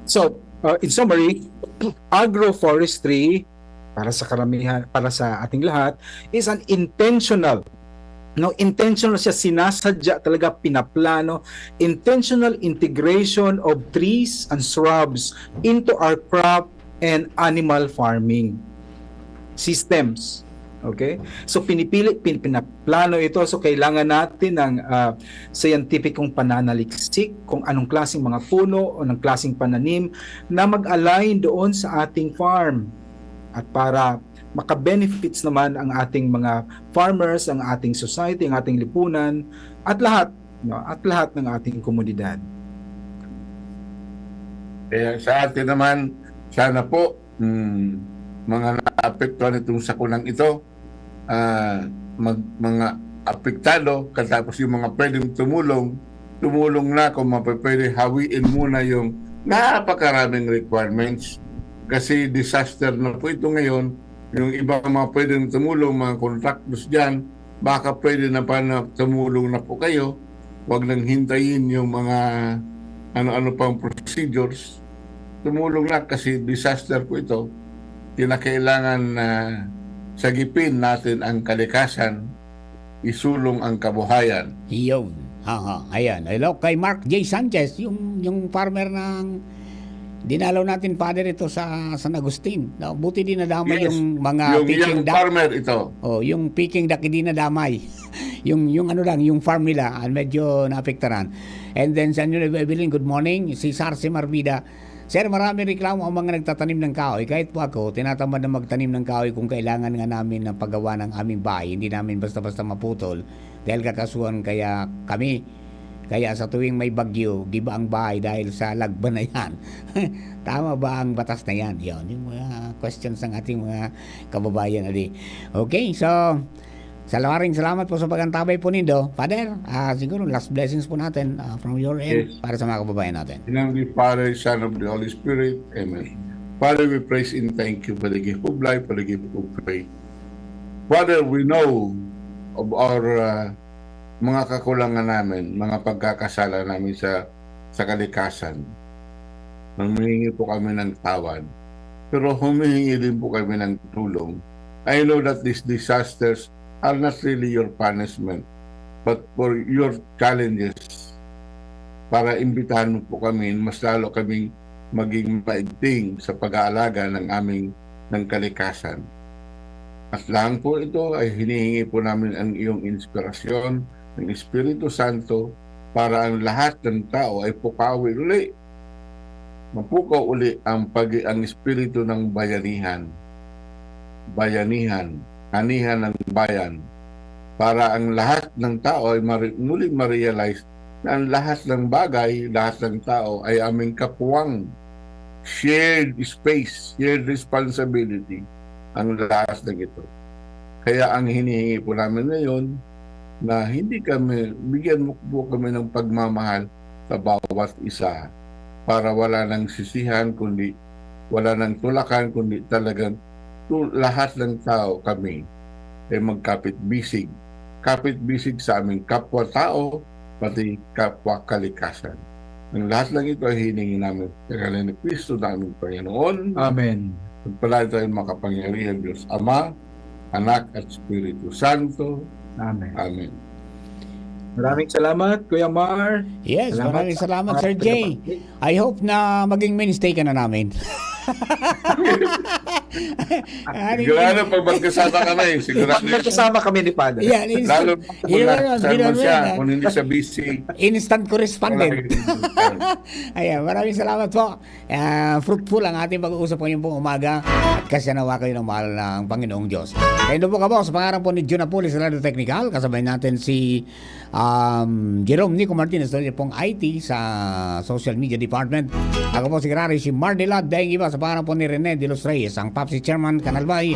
So, uh, in summary, agroforestry, para sa karamihan, para sa ating lahat, is an intentional, no, intentional siya, sinasadya talaga, pinaplano, intentional integration of trees and shrubs into our crop and animal farming systems. Okay? So, pinipili, pin-, pinaplano ito. So, kailangan natin ng, ah, scientificong pananaliksik kung anong klaseng mga puno o ng klaseng pananim na mag-align doon sa ating farm. At para maka-benefits naman ang ating mga farmers, ang ating society, ang ating lipunan, at lahat, no? At lahat ng ating komunidad. Kaya sa atin naman, sana po, mm, mga naapektuhan itong sakunang ito, ah, mag-, mga apektado, katapos yung mga pwedeng tumulong, tumulong na kung mapapwede, hawiin muna yung napakaraming requirements. Kasi disaster na po ito ngayon. Yung iba mga pwedeng tumulong, mga contractors dyan, baka pwede na pa na tumulong na po kayo. Huwag nang hintayin yung mga ano-ano pang procedures. Tumulong na kasi disaster po ito. Kinakailangan na sagipin natin ang kalikasan, isulong ang kabuhayan. Yun. Aha, ayan. Hello kay Mark J Sanchez, yung, yung farmer ng dinalaw natin, Father, ito sa San Agustin. No? Buti di nadamay Yes. yung mga Yung Peking young duck. Farmer ito. Oh, yung Peking duck, hindi nadamay. Yung, yung ano lang, yung farm nila, ah, medyo naapektaran. And then, San Juan Evelyn, good morning. Si Sarce Marvida, "Sir, marami reklamo ang mga nagtatanim ng kahoy. Kahit po ako, tinatamad na magtanim ng kahoy kung kailangan nga namin ng paggawa ng aming bahay. Hindi namin basta-basta maputol dahil kakasuhan kaya kami. Kaya sa tuwing may bagyo, giba ang bahay dahil sa lagba na yan." Tama ba ang batas na yan? Yun, yung mga questions ng ating mga kababayan, adi. Okay, so, sa lawaring salamat po sa pag-antabay po nindo. Father, ah, siguro last blessings po natin, ah, from your end Yes. para sa mga kababayan natin. In the name of the Father, Son of the Holy Spirit. Amen. Father, we praise and thank you for the gift of life, for the gift of faith. Father, we know of our uh, mga kakulangan namin, mga pagkakasala namin sa sa kalikasan. Humihingi po kami ng tawad. Pero humihingi din po kami ng tulong. I know that these disasters are not really your punishment, but for your challenges. Para imbitahan mo po kami, mas lalo kaming maging maigting sa pag-aalaga ng aming ng kalikasan. At laang po ito ay hinihingi po namin ang iyong inspirasyon ng Espiritu Santo para ang lahat ng tao ay pukawi uli. Mapukaw uli ang pag ang espiritu ng bayanihan. Bayanihan, anihan ng bayan. Para ang lahat ng tao ay mari- muli ma-realize na ang lahat ng bagay, lahat ng tao ay aming kapuwang. Shared space, shared responsibility ang lahat ng ito. Kaya ang hinihingi po namin ngayon na hindi kami, bigyan mo po kami ng pagmamahal sa bawat isa para wala nang sisihan kundi wala nang tulakan kundi talagang tu- lahat ng tao kami ay magkapit-bisig. Kapit-bisig sa aming kapwa-tao, pati kapwa kalikasan. Ang lahat ng ito ay hiningi namin sa ngalan ni Kristo na aming Panginoon. Amen. Pagpalain tayo ng makapangyarihang Diyos Ama, Anak at Espiritu Santo. Amen. Amen. Maraming salamat, Kuya Mar. Yes, Salamat maraming sa salamat, mga Sir Jay. pinabahagi. I hope na maging mainstay ka na namin. Sigurado pag magkasama kami, sigurado. Pag magkasama kami ni Father. Yan, instant, Lalo na kung yun, nasa yun, sermon yun, siya, yun. Kung hindi siya busy. Instant correspondent. Walang Ayan, maraming salamat po. Ah, fruitful ang ating pag-uusap ngayong pong umaga. At kasanawa kayo ng mahal ng Panginoong Diyos. Kaya po kamo, sa pangalan po ni Jun Apulis sa Lado Technical, kasabay natin si um, Jerome Nico Martinez, na pong I T sa Social Media Department. Ako po si Rari, si Marnila Deng Iba, sa pangalan po ni Rene de los Reyes, ang Papsi Chairman, Kanalbay.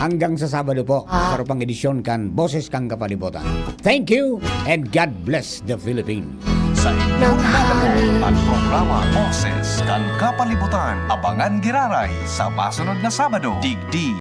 Hanggang sa Sabado po, sa pang edisyon kan Boses kan Kapalibutan. Thank you and God bless the Philippines. Sa inyong ang programa Boses kan Kapalibutan. Abangan giraray sa masunod na Sabado, digdi